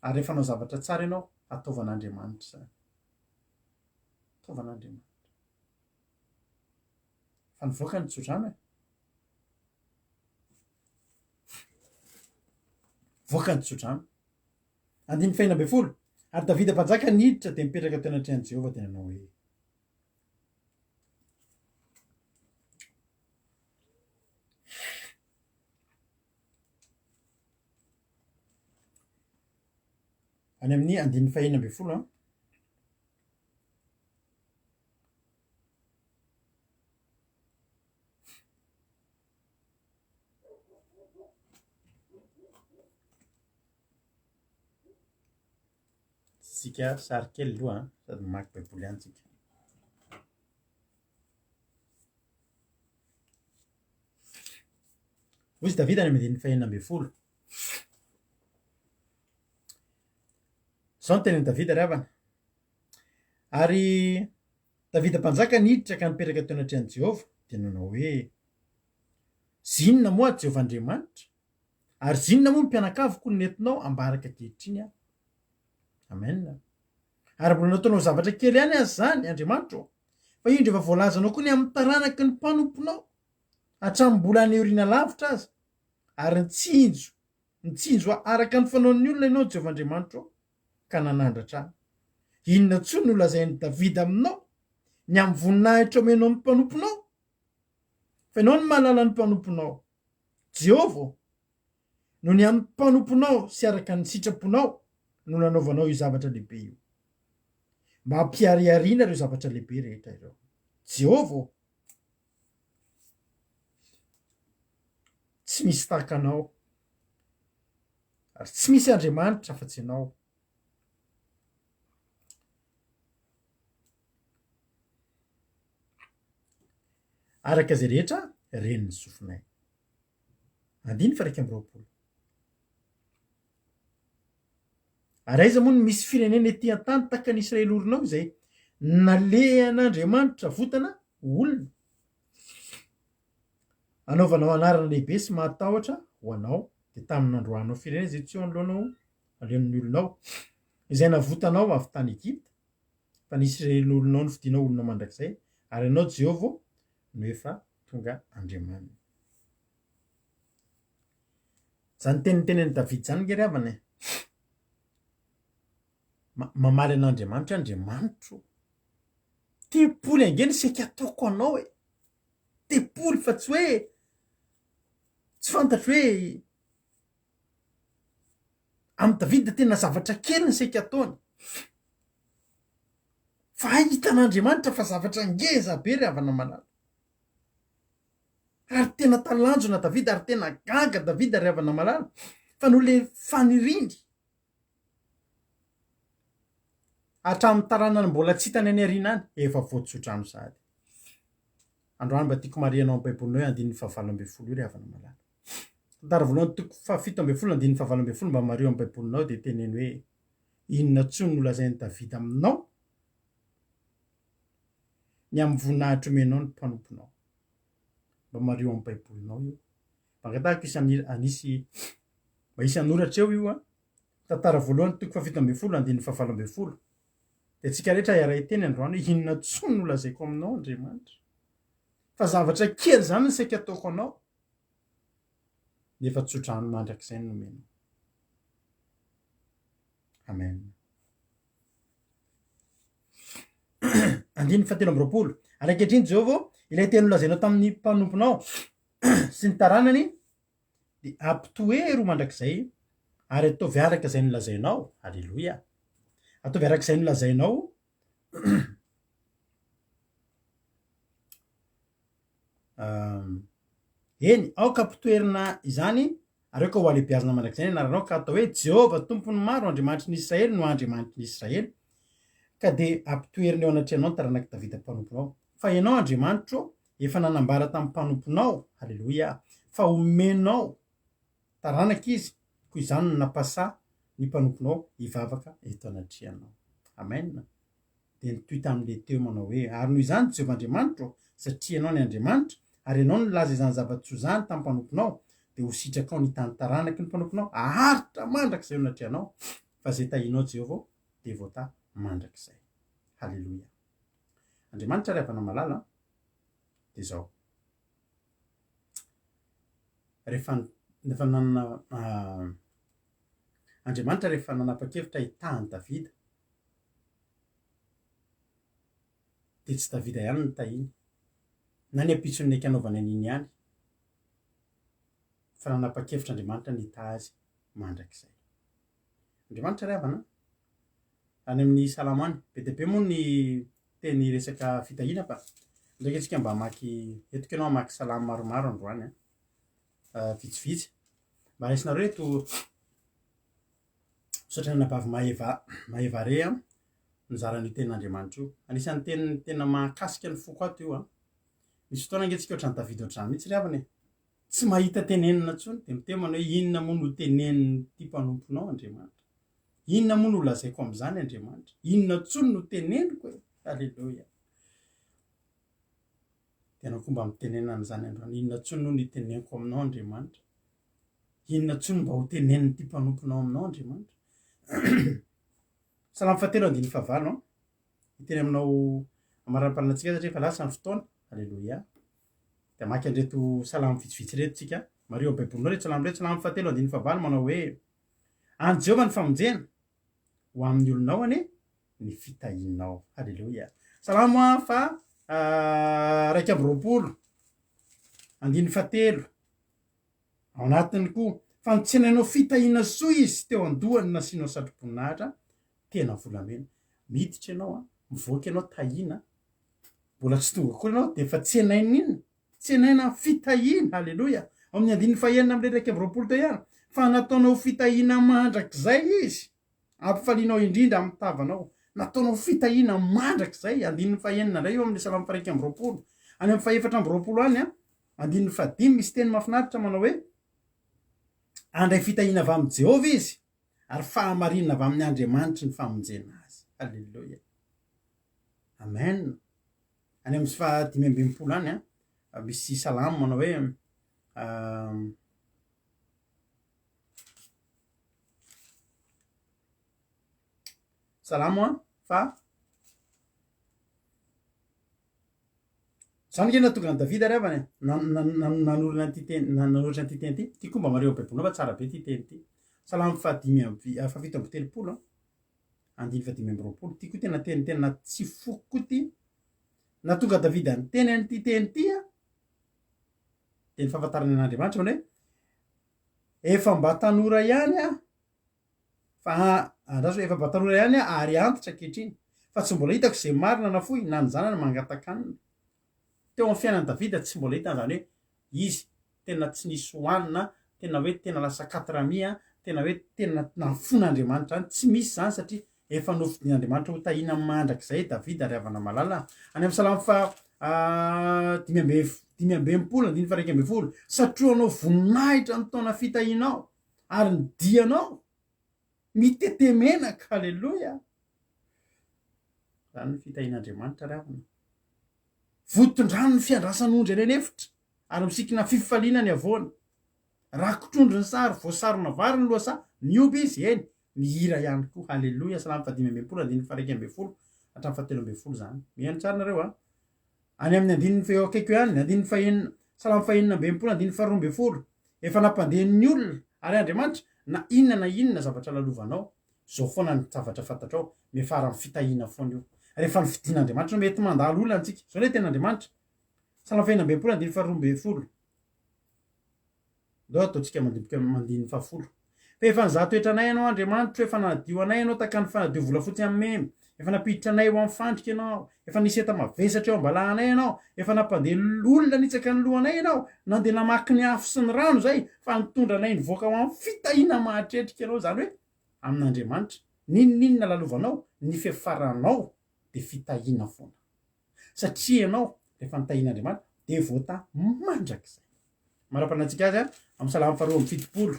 Ary rehefa hanao zavatra tsara ianao, ataovy an'Andriamanitra izany. Ataovy an'Andriamanitra. Fa nivoaka ny tsodrano e. Voaka ny tsodrano. Andininy fahenina ambin'ny folo. Ary Davida mpanjaka niditra dia nipetraka teo anatrehan'i Jehovah dia nanao hoe. Any amin'ny andininy fahenina ambin'ny folo an. Tsika sary kely aloha an, sady mamaky baiboly ihany tsika. Hoy izy Davida any amin'ny andininy fahenina ambin'ny folo. Izao no tenin'i Davida ry havana. Ary Davida mpanjaka niditra ka nipetraka teo anatrehan'i Jehovah, dia nanao hoe, Zinona moa Jehovah Andriamanitra? Ary zinona moa ny mpianakaviko no nentinao ambaraka ankehitriny aho? Amen. Ary mbola nataonao zavatra kely ihany aza izany, Andriamanitro ô, fa indro efa voalazanao koa ny amin'ny taranaky ny mpanomponao, hatramin'ny mbola any aoriana lavitra aza, ary nitsinjo, nitsinjo araka ny fanaon'ny olona ianao, Jehovah Andriamanitro ô, ka nanandratra ahy. Inona intsony no lazain'i Davida aminao, ny amin'ny voninahitra omenao ny mpanomponao? Fa ianao no mahalala ny mpanomponao, Jehovah ô, noho ny amin'ny mpanomponao sy araka ny sitraponao no nanaovanao io zavatra lehibe io, mba hampiharihariana ireo zavatra lehibe rehetra ireo. Jehovah ô, tsy misy tahaka anao, ary tsy misy Andriamanitra afa-tsy ianao. Araka izay rehetra ren'ny sofinay. Andininy faha 21. Ary aiza moa no misy firenena ety an-tany tahaka ny Israely orinao izay nalehan'Andriamanitra votana ho olona? Anaovanao anarana lehibe sy mahatahotra ho anao, dia tamin'ny nandroahanao firenena izay tsy eo anoloanao aleon'ny olonao, izay navotanao avy tany Egypta, fa ny Israely olonao nofidinao olonao mandrakizay, ary ianao Jehovah no efa tonga Andriamaniny. Izany teny nitenenin'i Davida izany ange ry havana e! Mamaly an'Andriamanitra hoe Andriamanitro, tempoly ange ny saika ataoko anao e! Tempoly fa tsy hoe tsy fantatro hoe amin'i Davida tena zavatra kely ny saika ataony. Fa hay hitan'Andriamanitra fa zavatra ngeza be ry havana malala. Ary tena talanjona Davida ary tena gaga Davida ry havana malala fa noho le faniriany hatramin'ny taranany mbola tsy hitany any aoriana any efa voatsodrano sahady. Androany mba tiako marihana ao amin'ny baibolinao hoe andininy fahavalo ambin'ny folo io ry havana malala. Tantara voalohany toko fahafito ambin'ny folo andininy fahavalo ambin'ny folo mba mariho amin'ny baibolinao dia teneno hoe inona intsony no lazain'i Davida aminao ny amin'ny voninahitra omenao ny mpanomponao. Mba mariho amin'ny baibolinao io. Mba angatahako hisy hanisy mba hisy hanoratra eo io an. Tantara voalohany toko fahafito ambin'ny folo andininy fahavalo ambin'ny folo. Dia antsika rehetra hiara-hiteny androany hoe inona intsony no lazaiko aminao Andriamanitra. Fa zavatra kely izany no saika ataoko anao. Nefa tsodrano mandrakizay no nomenao. Amen. Andininy fahatelo amby roapolo. Ary ankehitriny Jehovah ô, ilay teny nolazainao tamin'ny mpanomponao sy ny taranany dia ampitoero mandrakizay ary ataovy araka izay nolazainao. Aleloia. Ataovy araka izay nolazainao. Eny, aoka ampitoerina izany ary aoka ho alehibiazina mandrakizay ny anaranao, ka atao hoe, Jehovah Tompon'ny maro, Andriamanitry ny Israely no Andriamanitry ny Israely, ka dia ampitoerina eo anatrehanao ny taranak'i Davida mpanomponao. Fa Ianao, Andriamanitro, efa nanambara tamin'ny mpanomponao, haleloia, fa homenao taranaka izy, koa izany no nampasaha ny mpanomponao hivavaka eto anatrehanao. Amen. Dia nitohy tamin'ilay teo manao hoe, Ary noho izany, Jehovah Andriamanitro ô, satria Ianao ny Andriamanitra, ary Ianao no nilaza izany zava-tsoa izany tamin'ny mpanomponao, dia ho sitrakao ny hitany taranaky ny mpanomponao haharitra mandrakizay eo anatrehanao, fa izay tahinao, Jehovah ô, dia voatahy mandrakizay. Haleloia. Andriamanitra ry havana malala, dia izao. Rehefa, rehefa nanana, Andriamanitra rehefa nanapa-kevitra hitaha an'i Davida, dia tsy Davida ihany no tahiny, na ny ampitson'ny naiky hanaovany an'iny ihany, fa nanapa-kevitra Andriamanitra ny hitaha azy mandrakizay. Andriamanitra ry havana an! Any amin'ny Salamo any. Be dia be moa ny teny resaka fitahiana fa ndraiky antsika mba hamaky, entiko ianao hamaky Salamo maromaro androany an. Vitsivitsy. Mba raisinareo eto misaotra ny anabavy Maeva, Maeva Re an, nizara an'io tenin'Andriamanitra io. Anisan'ny teny tena mahakasika ny foko ato io an. Misy fotoana ange tsika ohatran'i Davida ohatr'izany mihitsy ry havana e. Tsy mahita tenenina intsony dia miteny manao hoe inona moa no tenenin'ity mpanomponao Andriamanitra? Inona moa no lazaiko amin'izany Andriamanitra? Inona intsony no teneniko e? Aleloia. Dia ianao koa mba mitenena an'izany androany. Inona intsony no niteneniko aminao Andriamanitra? Inona intsony mba ho tenenin'ity mpanomponao aminao Andriamanitra? Salamo fahatelo andininy fahavalo an. Hiteny aminao amaram-paninantsika satria efa lasa ny fotoana. Aleloia. Dia hamaky an'ireto salamo vitsivitsy ireto tsika. Mariho amin'ny Baibolinao ireto salamo ireto. Salamo fahatelo andininy fahavalo manao hoe An'i Jehovah ny famonjena, ho amin'ny olonao anie ny fitahianao. Haleloia. Salamo fa 21 andininy fahatelo. Ao anatiny koa, fa notsenainao fitahiana soa izy teo an-dohany nasianao satroboninahitra tena volamena. Miditra ianao an, mivoaka ianao tahiana, mbola tsy tonga akory ianao dia efa tsenaina inona? Tsenaina fitahiana, haleloia. Ao amin'ny andininy fahenina amin'ilay 21 teo ihany, fa nataonao fitahiana mandrakizay izy, ampifalianao indrindra amin'ny tavanao. Nataonao fitahiana mandrakizay, andininy fahenina indray io amin'ny salamo faha 21. Any amin'ny faha 24 any an, Andininy fahadimy misy teny mahafinaritra manao hoe, Handray fitahiana avy amin'i Jehovah izy, ary fahamarinana avy amin'ny Andriamanitry ny famonjena azy. Haleloia. Amen. Any amin'ny fahadimy ambin'ny folo any, misy salamo manao hoe, Salamo fa Izany ange no nahatonga an'i Davida ry havana e, nanorina an'ity teny, nanoratra an'ity teny ity. Ity koa mba mariho ao Baibolinao fa tsara be ity teny ity. Salamo fahadimy amby, fahafito amby telopolo, andininy fahadimy amby roapolo. Ity koa tena teny tena tsy foko koa ity. Nahatonga Davida niteny an'ity teny ity an, dia ny fahafantarany an'Andriamanitra manao hoe, efa mba tanora ihany aho, Fa andraso efa mba tanora ihany aho ary antitra ankehitriny, fa tsy mbola hitako izay marina na fohy na ny zanany mangataka-hanina. Teo amin'ny fiainan'i Davida tsy mbola hitany izany hoe izy tena tsy nisy hohanina, tena hoe tena lasa katrami, tena hoe tena nafoin'Andriamanitra izany, tsy misy izany satria efa nofidin'Andriamanitra ho tahiana mandrakizay i Davida ry havana malala. Any amin'ny Salamo faha 65 andininy faha 11, satrohanao voninahitra ny taona fitahianao, ary ny dianao mitete menaka, aleloia! Izany ny fitahian'Andriamanitra ry havana. Votondrano ny fiandrasan'ondry any an'efitra, ary misikina fifaliana ny havoana. Rakotr'ondry ny sary, voasarona vary ny lohasaha, mihoby izy, eny, mihira ihany koa. Haleloia! Salamo fahadimy ambin'ny folo, andininy faha-11 hatramin'ny fahatelo ambin'ny folo izany. Mihaino tsara nareo a! Any amin'ny andininy eo akaiky eo ihany, andininy fahenina, Salamo fahenina amby enimpolo, andininy faharoa ambin'ny folo, Efa nampandeha ny olona, ary Andriamanitra, na inona na inona zavatra lalovanao, izao foana ny zavatra fantatrao, miafara amin'ny fitahiana foana io. Rehefa nofidin'Andriamanitra, mety mandalo olana antsika. Izao ilay tenin'Andriamanitra, Salamo fahenina amby enimpolo, andininy faharoa ambin'ny folo. Ndao ataontsika mandinika andininy fahafolo. Fa efa nizaha toetra anay Ianao, Andriamanitro, efa nanadio anay Ianao tahaka ny fanadio volafotsy amin'ny memy. Efa nampiditra anay ho amin'ny fandrika Ianao. Efa nisy enta-mavesatra eo am-balahanay Ianao. Efa nampandeha olona nitsaka ny lohanay Ianao. Nandeha namaky ny afo sy ny rano izahay, fa nitondra anay nivoaka ho amin'ny fitahiana mahatretrika Ianao, izany hoe amin'Andriamanitra. N'inon'inona lalovanao, ny fiafaranao dia fitahiana foana. Satria ianao rehefa notahian'Andriamanitra dia voatahy mandrakizay. Mara-panantsika azy amin'ny Salamo faharoa amby fitopolo,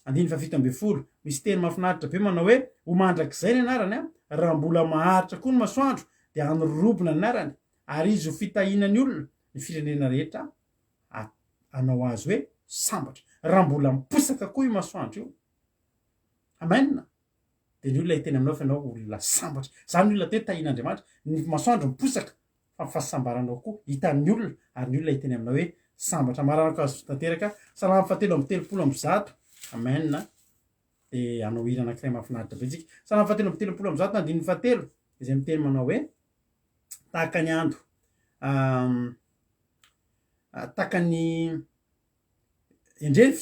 andininy fahafito ambin'ny folo, misy teny mahafinaritra be manao hoe, Ho mandrakizay ny anarany, raha mbola maharitra koa ny masoandro, dia hanorobona ny anarany, ary izy ho fitahiana ny olona, ny firenena rehetra hanao azy hoe sambatra. Raha mbola miposaka koa io masoandro io. Amen. Dia ny olona hiteny aminao fa ianao olona sambatra. Izany ny olona atao hoe tahian'Andriamanitra. Ny masoandro miposaka fa ny fahasambaranao koa hitan'ny olona ary ny olona hiteny aminao hoe sambatra. Maranako azo tanteraka. Salamo fahatelo amby telopolo amby zato. Amen. Dia hanao hira anankiray mahafinaritra be tsika. Salamo fahatelo amby telopolo amby zato andininy fahatelo izay miteny manao hoe tahaka ny ando tahaka ny Endrey ny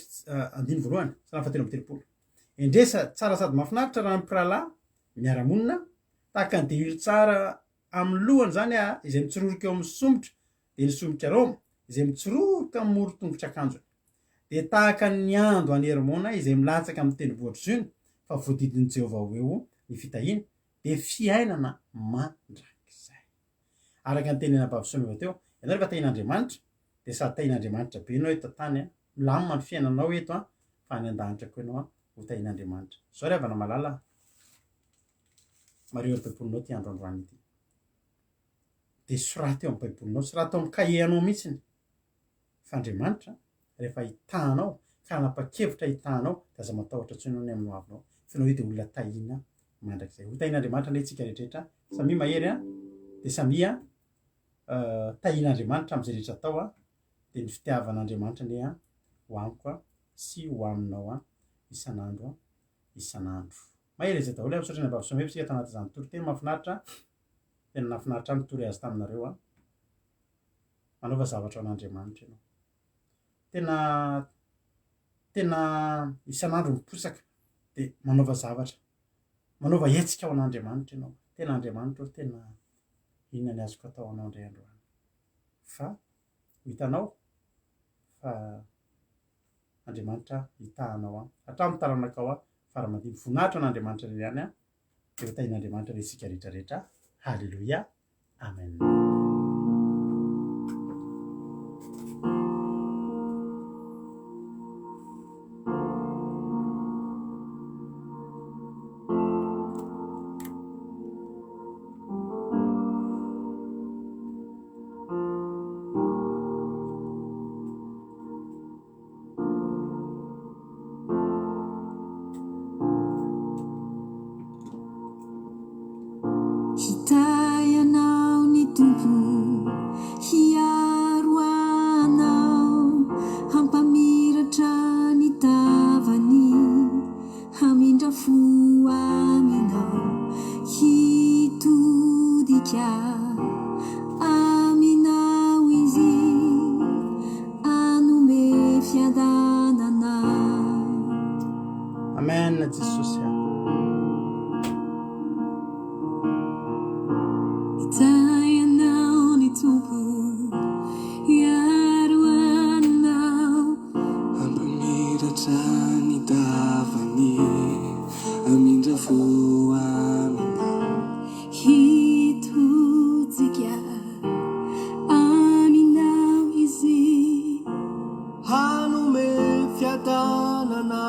andininy voalohany, salamo fahatelo amby telopolo. Endrey sa tsara sady mahafinaritra raha ny mpirahalahy miara-monina. Tahaka ny diloilo tsara amin'ny lohany izany izay mitsororoka eo amin'ny somotra, dia ny somotra Roma, izay mitsororoka amin'ny moron-tongotr'akanjony. Dia tahaka ny ando any Hermona izay milatsaka amin'ny tendrombohitr'i Ziona, fa voadidin'i Jehovah ho eo ny fitahiana, dia fiainana mandrakizay. Araka ny tenin'i Anabavy Someva teo, ianao rehefa tahian'Andriamanitra, dia sady tahian'Andriamanitra be ianao eto an-tany, milamina ny fiainanao eto an, fa any an-danitra koa ianao ho tahian'Andriamanitra. Izao ry havana malala a, mariho ry Baibolinao ity andro androany ity. Dia soraty eo amin'ny Baibolinao, soraty ao amin'ny kahie anao mihitsiny fa Andriamanitra rehefa hitahanao ka hanapa-kevitra hitahanao dia aza matahotra intsony ianao ny amin'ny hoavinao fa ianao io dia olona tahiana mandrakizay. Ho tahian'Andriamanitra anie isika rehetrarehetra. Samia mahery an, dia samia tahian'Andriamanitra amin'izay rehetra atao an, dia ny fitiavan'Andriamanitra anie an ho amiko an sy ho aminao an isan'andro an isan'andro. Mahereza daholo an, misaotra ny Abavy Someva isika tanatin'izany toriteny mahafinaritra, tena nahafinaritra ahy nitory azy taminareo an. Manaova zavatra ho an'Andriamanitra ianao. Tena tena isan'andro miposaka dia manaova zavatra, manaova hetsika ho an'Andriamanitra ianao. Tena Andriamanitra ô, tena inona ny azoko atao anao indray androany. Fa ho hitanao fa Andriamanitra hitaha anao an, hatramin'ny taranakao an, fara aman-dimby. Voninahitra ho an'Andriamanitra irery ihany an, dia ho tahin'Andriamanitra re isika rehetra rehetra. Haleloia. Amen. Hitahy anao ny Tompo, hiaro anao, hampamiratra ny tavany, hamindra fo aminao, hitodika aminao Izy. Hanome fiadanana. Amen Jesosy a. Hitahy anao ny Tompo, hiaro anao. Hampamiratra ny tavany, hamindra fo aminao. Hitodika. Aminao Izy. Hanome fiadanana.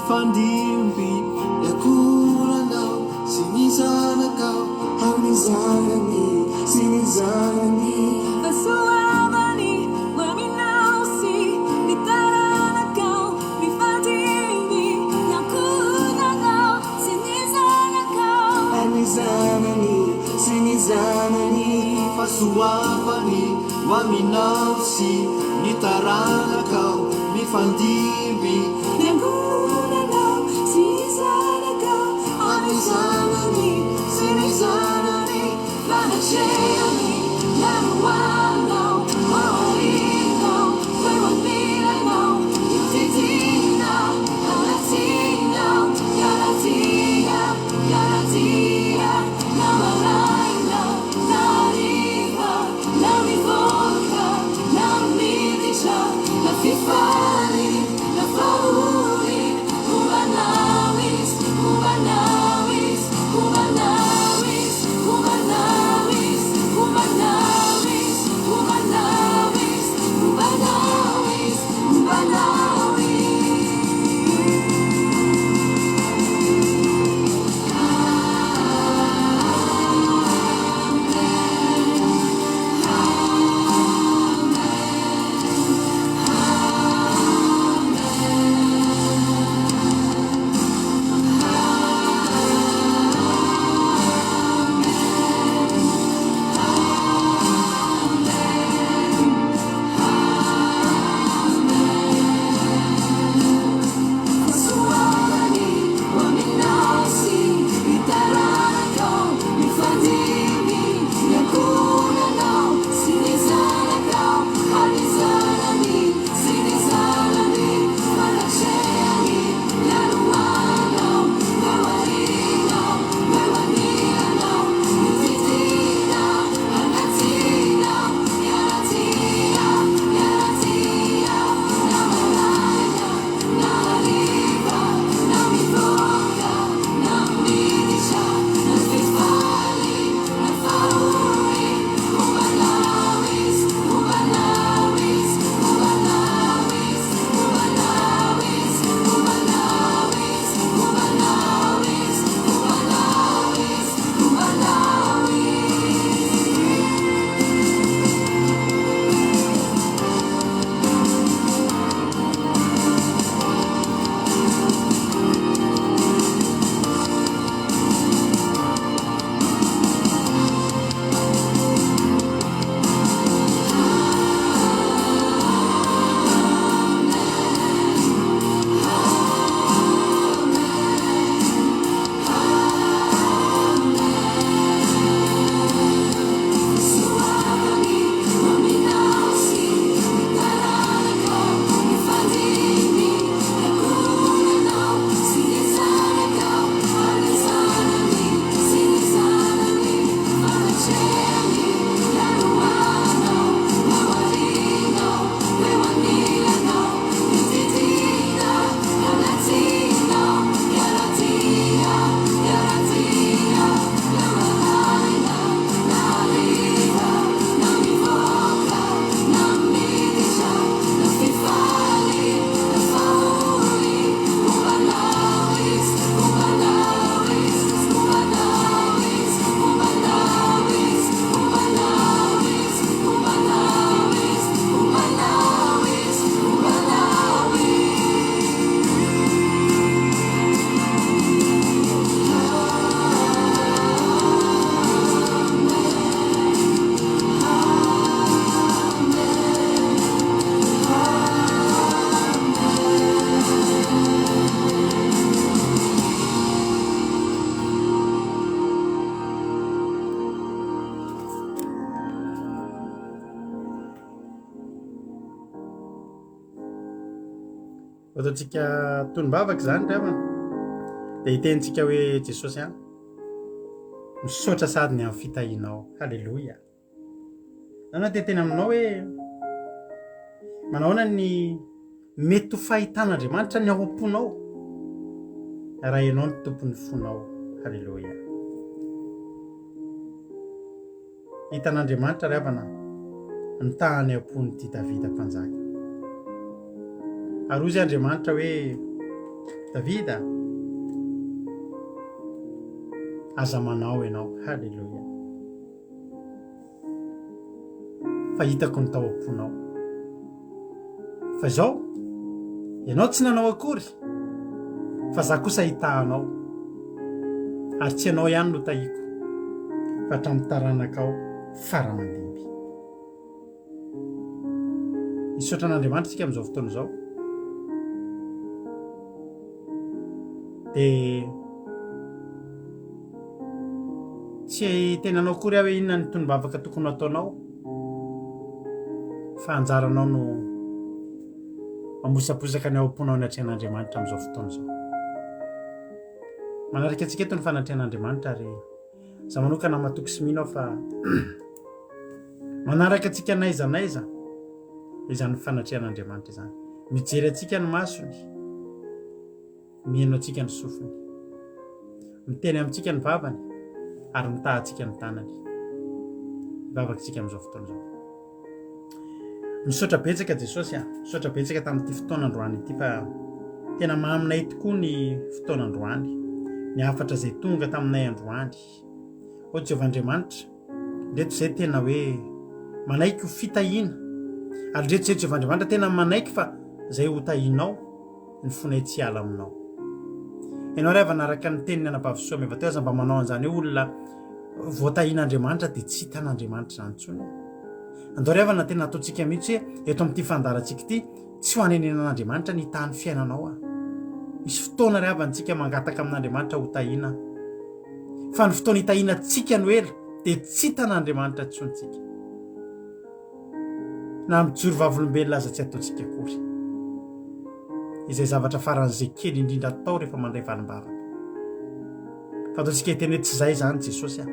mifandimby. Ny ankohonanao sy ny zanakao ary ny zanany sy ny zanany. Fahasoavany ho aminao sy ny taranakao mifandimby. Ny ankohonanao sy ny zanakao. Ary ny zanany sy ny zanany. Fahasoavany ho aminao sy ny taranakao mifandimby. Ny ankohonanao sy ny zanakao ary ny zanany sy ny zanany. Fanatrehany miaro anao, ao aorianao, eo anilanao, mihodidina, anatinao, hiara-dia, hiara-dia, na maraina, na hariva, na mivoaka, na miditra, na fifaly, na fahory, homba anao Izy, homba anao Izy, homba anao Izy, homba anao Izy, homba anao Izy, homba anao Izy, homba anao Izy, homba anao Izy. Fahasoavany ho aminao sy ny taranakao mifandimby. Ny ankohonanao sy ny zanakao ary ny zanany sy ny zanany. Fanatrehany miaro anao, eo aorianao, eo anilanao, mihodidina, anatinao, hiara-dia, hiara-dia, na maraina, na hariva, na mivoaka, na miditra, na fifaly, na fahory, homba anao Izy, homba anao Izy, homba anao Izy, homba anao Izy, homba anao Izy, homba anao Izy, homba anao Izy, homba anao Izy. Fahasoavany ho aminao sy ny taranakao mifandimby. Ny ankohonanao sy ny zanakao ary ny zanany sy ny zanany. Fanatrehany miaro anao, eo aorianao, eo anilanao, mihodidina, anatinao, hiara-dia, hiara-dia, na maraina, na hariva, na mivoaka, na miditra, na fifaly, na fahory, homba anao Izy, homba anao Izy, homba anao Izy, homba anao Izy, homba anao Izy, homba anao Izy, homba anao Izy, homba anao Izy. Ataontsika tonom-bavaka izany ry havana. Dia hitenintsika hoe Jesosy an, misaotra sady ny amin'ny fitahianao. Haleloia. Zany aho tena aminao hoe manahoana ny mety ho fahitan'Andriamanitra ny ao am-ponao raha ianao no tompon'ny fonao. Haleloia. Hitan'Andriamanitra ry havana ny tahany am-pon'ity Davida mpanjaka. Ary hoy izy Andriamanitra hoe. Davida, aza manao ianao. Haleloia. Fa hitako ny tao am-ponao. Fa izao, ianao tsy nanao akory, fa za kosa hitaha anao. Ary tsy ianao ihany no tahiko, fa hatramin'ny taranakao fara aman-dimby. Misaotra an'Andriamanitra isika amin'izao fotoana izao. Dia tsy tena anao akory aho hoe inona ny tonom-bavaka tokony hataonao fa anjaranao no mamosaposaka ny ao am-ponao ny atrehan'Andriamanitra amin'izao fotoana izao. Manaraka antsika eto ny fanatrehan'Andriamanitra ary za manokana matoky sy mino aho fa Manaraka antsika n'aiza n'aiza izany fanatrehan'Andriamanitra izany. Mijery antsika ny masony, mihaino antsika ny sofiny, miteny amintsika ny vavany ary mitaha antsika ny tanany. Hivavaka isika amin'izao fotoana izao. Misaotra betsaka Jesosy a, misaotra betsaka tamin'ity fotoana androany ity fa tena maminay tokoa ny fotoana androany, ny hafatra izay tonga taminay androany. Ô Jehovah Andriamanitra, ndreto izay tena hoe manaiky ho fitahiana, ary ndreto izay Jehovah Andriamanitra tena manaiky fa izay ho tahianao, ny fonay tsy hiala aminao. Ianao ry havana araka ny tenin'ny anabavy Soa teo aza mba manao an'izany hoe olona voatahian'Andriamanitra dia tsy hitan'Andriamanitra izany intsony. Andao ry havana tena ataontsika mihitsy hoe eto amin'ity fandaharantsika ity tsy ho anenenan'Andriamanitra ny hitaha ny fiainanao aho. Misy fotoana ry havana tsika mangataka amin'Andriamanitra ho tahiana. Fa ny fotoana hitahiana antsika no ela dia tsy hitan'Andriamanitra intsony tsika. Na mijoro vavolombelona aza tsy ataontsika akory. Izay zavatra faran'izay kely indrindra atao rehefa mandray valim-bavaka. Fa ataontsika hiteny hoe tsy izay izany Jesosy a.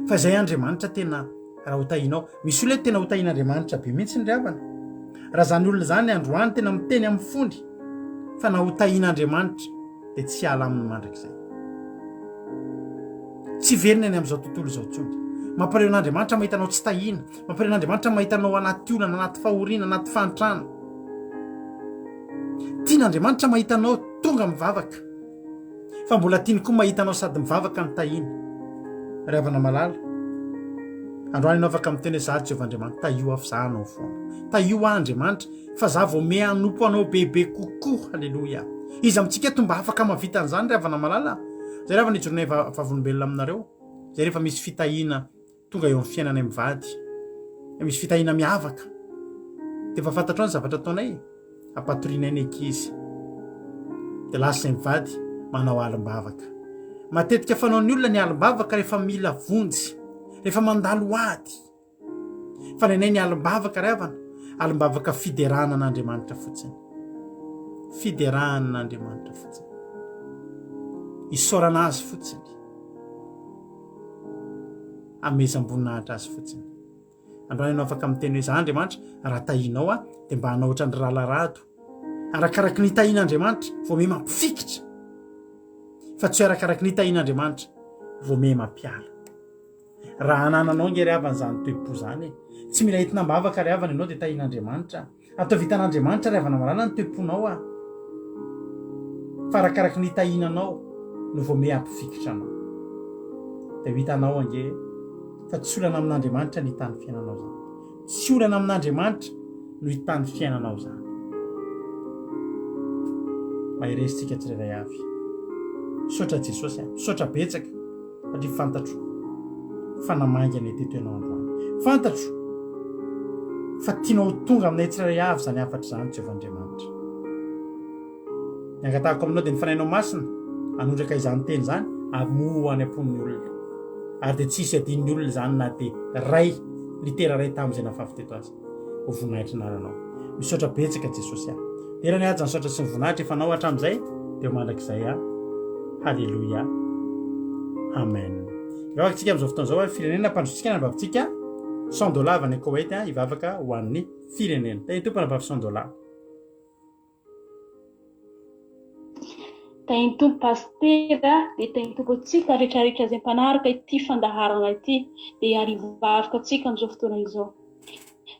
Fa izay Andriamanitra tena raha ho tahianao. Misy olona tena ho tahian'Andriamanitra be mihitsy ny ry havana. Raha izany olona izany androany tena miteny amin'ny fony fa na ho tahian'Andriamanitra dia tsy hiala aminy mandrakizay. Tsy hiverina eny amin'izao tontolo izao intsony. Mampalahelo an'Andriamanitra mahita anao tsy tahiana. Mampalahelo an'Andriamanitra mahita anao anaty olana, anaty fahoriana, anaty fahantrana. Tian'Andriamanitra mahita anao tonga mivavaka. Fa mbola tiany koa mahita anao sady mivavaka no tahiana. Ry havana malala, androany ianao afaka miteny hoe za Jehovah Andriamanitra, tahio aho fa za anao foana. Tahio aho Andriamanitra fa za vao me hanompo anao bebe kokoa. Haleloia. Iza amintsika eto mba afaka mahavita an'izany ry havana malala? Zay ry havana ijoroanay vavolombelona aminareo. Zay rehefa misy fitahiana tonga eo amin'ny fiainanay mivady. Misy fitahiana miavaka. Dia efa fantatrao ny zavatra ataonay e. Ampatorianay ny ankizy. Dia lasa izay mivady manao alim-bavaka. Matetika fanaon'ny olona ny alim-bavaka rehefa mila vonjy, rehefa mandalo ady. Fa ny anay ny alim-bavaka ry havana, alim-bavaka fiderana an'Andriamanitra fotsiny. Fiderana an'Andriamanitra fotsiny. Isaorana azy fotsiny. Amezam-boninahitra azy fotsiny. Androany ianao afaka miteny hoe za Andriamanitra, raha tahinao aho dia mba hanao ohatran'ny Ralarado. Arakaraky ny tahin'Andriamanitra vao miha mampifikitra. Fa tsy hoe arakaraky ny tahin'Andriamanitra vao miha mampiala. Raha anananao nge ry havana izany toe-po izany e. Tsy mila entina am-bavaka ry havana ianao dia tahin'Andriamanitra. Ataovy hitan'Andriamanitra ry havana malala ny toe-ponao a. Fa arakaraky ny hitahiana anao no vao miha hampifikitra anao. Dia ho hitanao ange fa tsy olana amin'Andriamanitra ny hitany fiainanao izany. Tsy olana amin'Andriamanitra no hitany fiainanao izany. Mahereza tsika tsirairay avy. Misaotra Jesosy a. Misaotra betsaka. Satria fantatro fa namangy anay teto ianao androany. Fantatro fa tianao ho tonga aminay tsirairay avy izany hafatra izany, Jehovah Andriamanitra. Ny angatahako aminao dia ny Fanahinao Masina hanondraka izany teny izany ary moa ho any am-pon'ny olona. Ary dia tsy hisy adinon'ny olona izany na dia iray litera iray tamin'izay nafafy teto aza. Ho voninahitry ny anaranao. Misaotra betsaka Jesosy ah. Dera ny haja ny saotra sy ny voninahitra efa anao hatramin'izay dia ho mandrakizay ah. Haleloia. Amen. Hivavaka tsika amin'izao fotoana izao firenena ampandrosotsika ny anabavintsika 100 dollars avy any Koweït hivavaka ho an'ny firenena. Tahin'ny Tompo anabavy 100 dollars. Tahin'ny Tompo Pasitera dia tahin'ny Tompo antsika rehetra rehetra izay mpanaraka ity fandaharana ity dia hiarivavaka antsika amin'izao fotoana izao.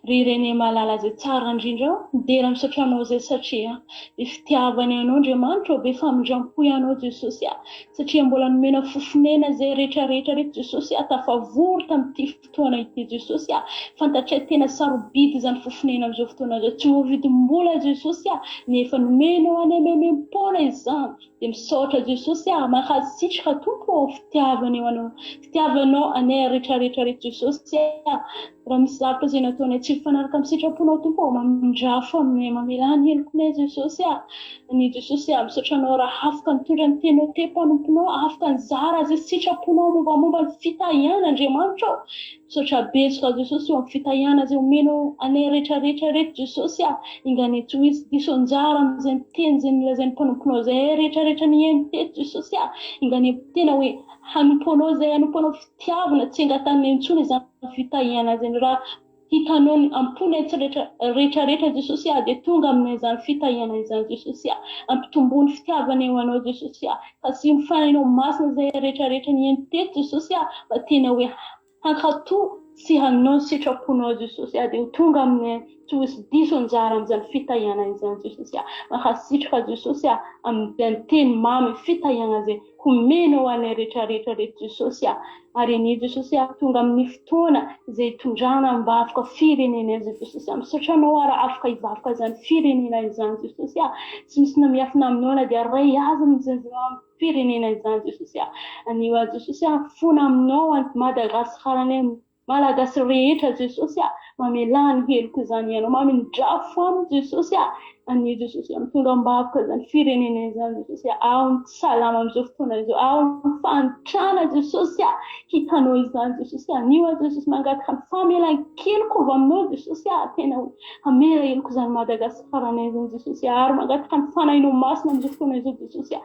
Ry Reny malala izay tsara indrindra ô, midera misaotra Anao izay satria be fitiavana Ianao Andriamanitra ô, be famindrampo Ianao Jesosy a, satria mbola nomena fofon'aina izay rehetra rehetra reto Jesosy a, tafavory tamin'ity fotoana ity Jesosy a, fantatray tena sarobidy izany fofon'aina amin'izao fotoana izao, tsy voavidim-bola Jesosy a, ny efa nomenao anay maimaim-poana izany. Dia misaotra Jesosy ah, mankasitraka Tompo ô, fitiavana eo anao, fitiavanao anay rehetra rehetra reto Jesosy ah, raha misy zavatra izay nataonay tsy mifanaraka amin'ny sitraponao Tompo ô, mamindrafo aminay, mamelà ny helokonay Jesosy ah, ny Jesosy ah, misaotra anao raha afaka nitondra ny teninao teo mpanomponao, afaka nizara izay sitraponao mombamomba ny fitahiana Andriamanitra ô, Misaotra betsaka Jesosy eo amin'ny fitahiana izay omenao anay rehetra rehetra reto Jesosy a! Inganie tsy ho hisy diso anjara amin'izay miteny izay nolazain'ny mpanomponao izay rehetra rehetra nihaino teto Jesosy a! Inganie tena hoe hanompo anao izay hanompo anao fitiavana tsy angatanina intsony izany fitahiana izay raha hitanao ny am-ponay tsy rehetra rehetra rehetra Jesosy a! Dia tonga aminay izany fitahiana izany Jesosy a! Ampitomboa ny fitiavanay ho anao Jesosy a! Kasiho ny fanahinao masina izay rehetra rehetra nihaino teto Jesosy a! Mba tena hoe Hankatò sy hanao ny sitraponao Jesosy ah dia ho tonga aminay tsy ho hisy diso anjara amin'izany fitahiana izany Jesosy ah mankasitraka Jesosy ah amin'izany teny mamy fitahiana izay homenao anay rehetra rehetra reto Jesosy ah ary anie Jesosy ah tonga amin'ny fotoana izay hitondrana ambavaka firenena izay Jesosy ah misaotra anao ah raha afaka hivavaka izany firenena izany Jesosy ah tsy misy na miafina aminao na dia ray aza amin'izany firenena izany Jesosy a! Anio aho Jesosy a! Fona aminao any Madagascar any Malagasy rehetra Jesosy a! Mamelà ny heloko izany ianao mamindrafo aminy Jesosy a! Anio Jesosy a! Mitondra am-bavoka izany firenena izany Jesosy a! Ao ny tsy salama amin'izao fotoana izao ao ny fahantrana Jesosy a! Hitanao izany Jesosy a! Anio aho Jesosy mangataka ny famelan-keloka avy aminao Jesosy a! Tena hoe hamela heloka izany Madagascar anay izany Jesosy a! Ary mangataka ny fanahinao masina amin'izao fotoana izao Jesosy a!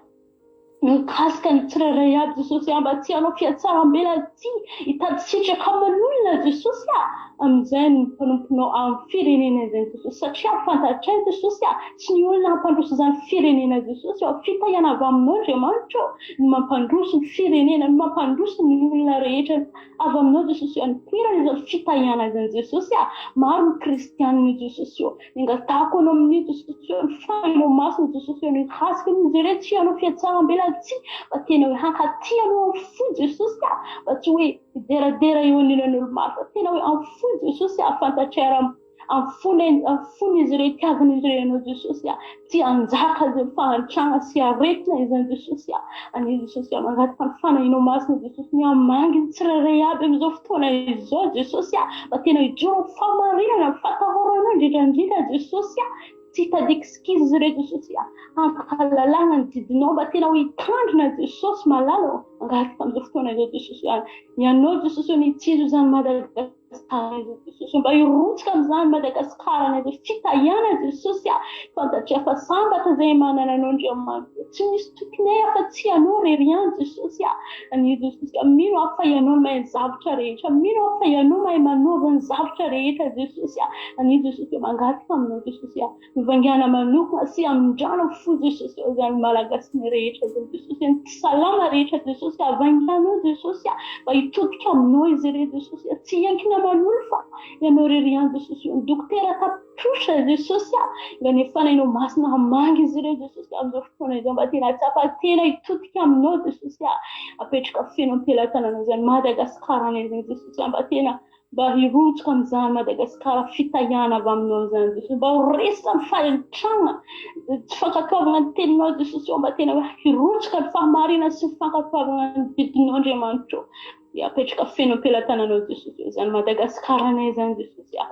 Mikasika ny tsirairay avy Jesosy ah, mba tsy hanao fihatsarambelatsihy hitady sitraka aman'olona Jesosy ah, amin'izay ny mpanomponao amin'ny firenena izany Jesosy, satria fantatray Jesosy ah, tsy ny olona hampandroso izany firenena Jesosy ah, fitahiana avy aminao Andriamanitra oh, ny mampandroso ny firenena, ny mampandroso ny olona rehetra avy aminao Jesosy oh, ny toerana izany fitahiana izany Jesosy ah, maro ny kristianina Jesosy oh. Angatahako anao amin'io Jesosy ô, ny Fanahinao Masina Jesosy ô, ny hasiko amin'izy ireo tsy hanao fihatsarambelatsihy fa tena hoe hankaty anao amin'ny fo Jesosy a, fa tsy hoe hideradera eo anilan'olo maro fa tena hoe amin'ny fo Jesosy a, fantatray raha amin'ny fonay amin'ny fon'izy ireo itiavan'izy ireo anao Jesosy a, tsy hanjaka izany fahantrana sy aretina izany Jesosy a, anie Jesosy a, mangataka ny Fanahinao Masina Jesosy ny hamangy ny tsirairay aby amin'izao fotoana izao Jesosy a, Mba tena hijoro amin'ny fahamarinana, amin'ny fahatahorana indrindra indrindra Jesosy a, tsy hitady excuse izy ireo Jesosy a, hankalalana ny didinao, mba tena ho hitandrina Jesosy malala ô, mangataka amin'izao fotoana izao Jesosy a, Ianao Jesosy ô nitsizo izany Madagasikara izao Jesosy ô, mba hirotsaka amin'izany Madagasikara izao fitahiana Jesosy a, fantatray fa sambatra izay manana Anao Andriamanitra, tsy misy tokinay afa-tsy Ianao irery ihany Jesosy a. An'i Jesosy a, mino aho fa Ianao no mahay ny zavatra rehetra, mino aho fa Ianao mahay manova ny zavatra rehetra Jesosy a, an'i Jesosy a, mangataka aminao Jesosy a, mivaingàna manokana sy amindrana fo Jesosy a, izany Malagasy ny rehetra izany Jesosy a, ny tsy salama rehetra Jesosy a, vainganao Jesosy a, mba hitodika aminao izy ireo Jesosy a, tsy hiankina aman'olo fa Ianao irery ihany Jesosy o, ny dokotera Trosa Jesosy a! Mba ny Fanahinao Masina hamangy izy ireo Jesosy amin'izao fotoana izao mba tena hahatsapa tena hitodika aminao Jesosy a! Apetraka feno am-pelatananao izany Madagascar anay izany Jesosy a! Mba tena mba hirotsaka amin'izany Madagascar fitahiana avy aminao izany Jesosy mba ho resy ny fahantrana tsy fankatoavana ny teninao Jesosy ô mba tena hoe hirotsaka ny fahamarinana sy ny fankatoavana ny didinao Andriamanitra ô dia apetraka feno am-pelatananao Jesosy ô izany Madagascar anay izany Jesosy a!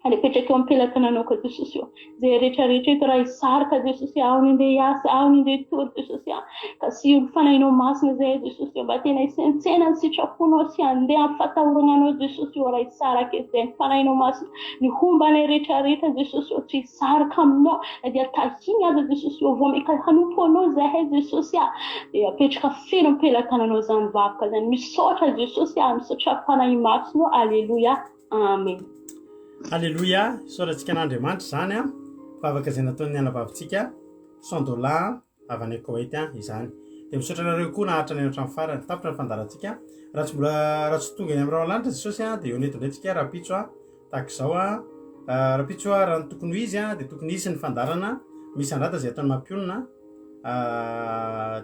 Ary apetraka eo am-pelatananao koa Jesosy ô. Izay rehetra rehetra eto raha hisarika Jesosy aho ny andeha hiasa, aho ny andeha hitory Jesosy a. Kasiho ny Fanahinao Masina izay Jesosy ô, mba tena hisaintsaina ny sitraponao sy handeha amin'ny fatahorana Anao Jesosy ô, raha hisaraka eto izay ny Fanahinao Masina, ny homba anay rehetra rehetra Jesosy ô, tsy hisaraka Aminao na dia tahiny aza Jesosy ô, vao maika hanompo Anao izahay Jesosy a. Dia apetraka feno am-pelatananao izany vavaka izany. Misaotra Jesosy a, misaotra Fanahy Masina ô, Aleloia. Amen. Aleloia, isaorantsika an'Andriamanitra izany an, vavaka izay nataon'ny anabavintsika Sandola avy any Koweït an izany. Dia misaotra anareo koa naharitra nihaino hatramin'ny farany. Tapitra ny fandaharantsika. Raha tsy mbola raha tsy tonga eny amin'ny rahona lanitra Jesosy an, dia eo eto indray tsika rahampitso an. Tahaka izao a, rahampitso a, raha ny tokony ho izy a, dia tokony hisy ny fandaharana misy andrata izay ataon'ny mampionona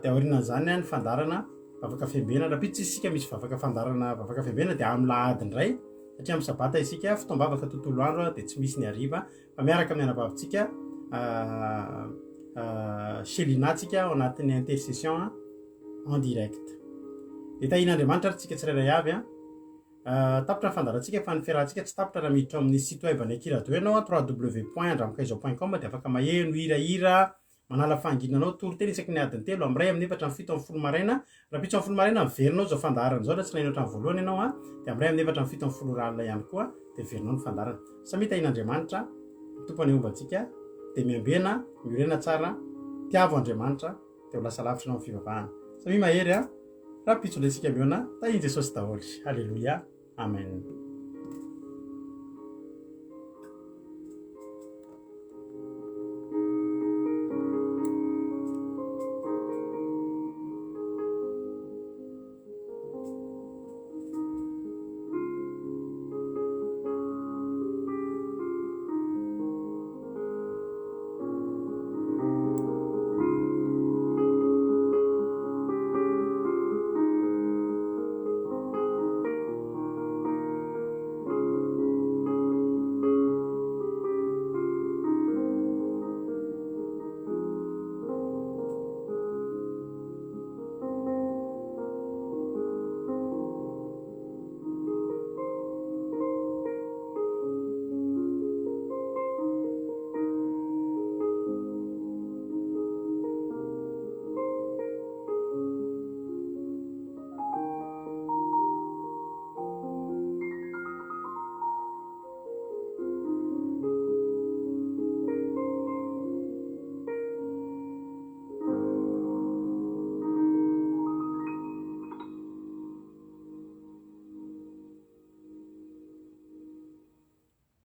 dia aorianan'izany a ny fandaharana vavaka fiambenana. Rahampitso isika misy vavaka fandaharana vavaka fiambenana dia amin'ny lahady indray satria amin'ny sabata isika fotoam-bavaka tontolo andro dia tsy misy ny hariva fa miaraka amin'ny anabavintsika Shelina tsika ao anatin'ny intercession en direct. Dia tahian'Andriamanitra ary tsika tsirairay avy a. Tapitra ny fandaharantsika fa ny fiarahantsika tsy tapitra raha miditra ao amin'ny site web an'i Akirado ianao www.andramikaizao.com dia afaka maheno hirahira manala fahanginana anao toriteny isaky ny adiny telo amin'ny iray amin'ny efatra amin'ny fito amin'ny folo maraina rahampitso amin'ny folo maraina miverina ao izao fandaharana izao raha tsy naheno hatramin'ny voalohany ianao a dia amin'ny iray amin'ny efatra amin'ny fito amin'ny folo ora alina ihany koa dia miverina ao ny fandaharana. Samia tahian'Andriamanitra ny Tompo anie homba antsika dia miambena miorena tsara tiavo Andriamanitra dia ho lasa lavitra ianao amin'ny fivavahana. Samia mahery a! Rahampitso indray isika mihaona, tahin'i Jesosy daholo. Aleloia. Amen.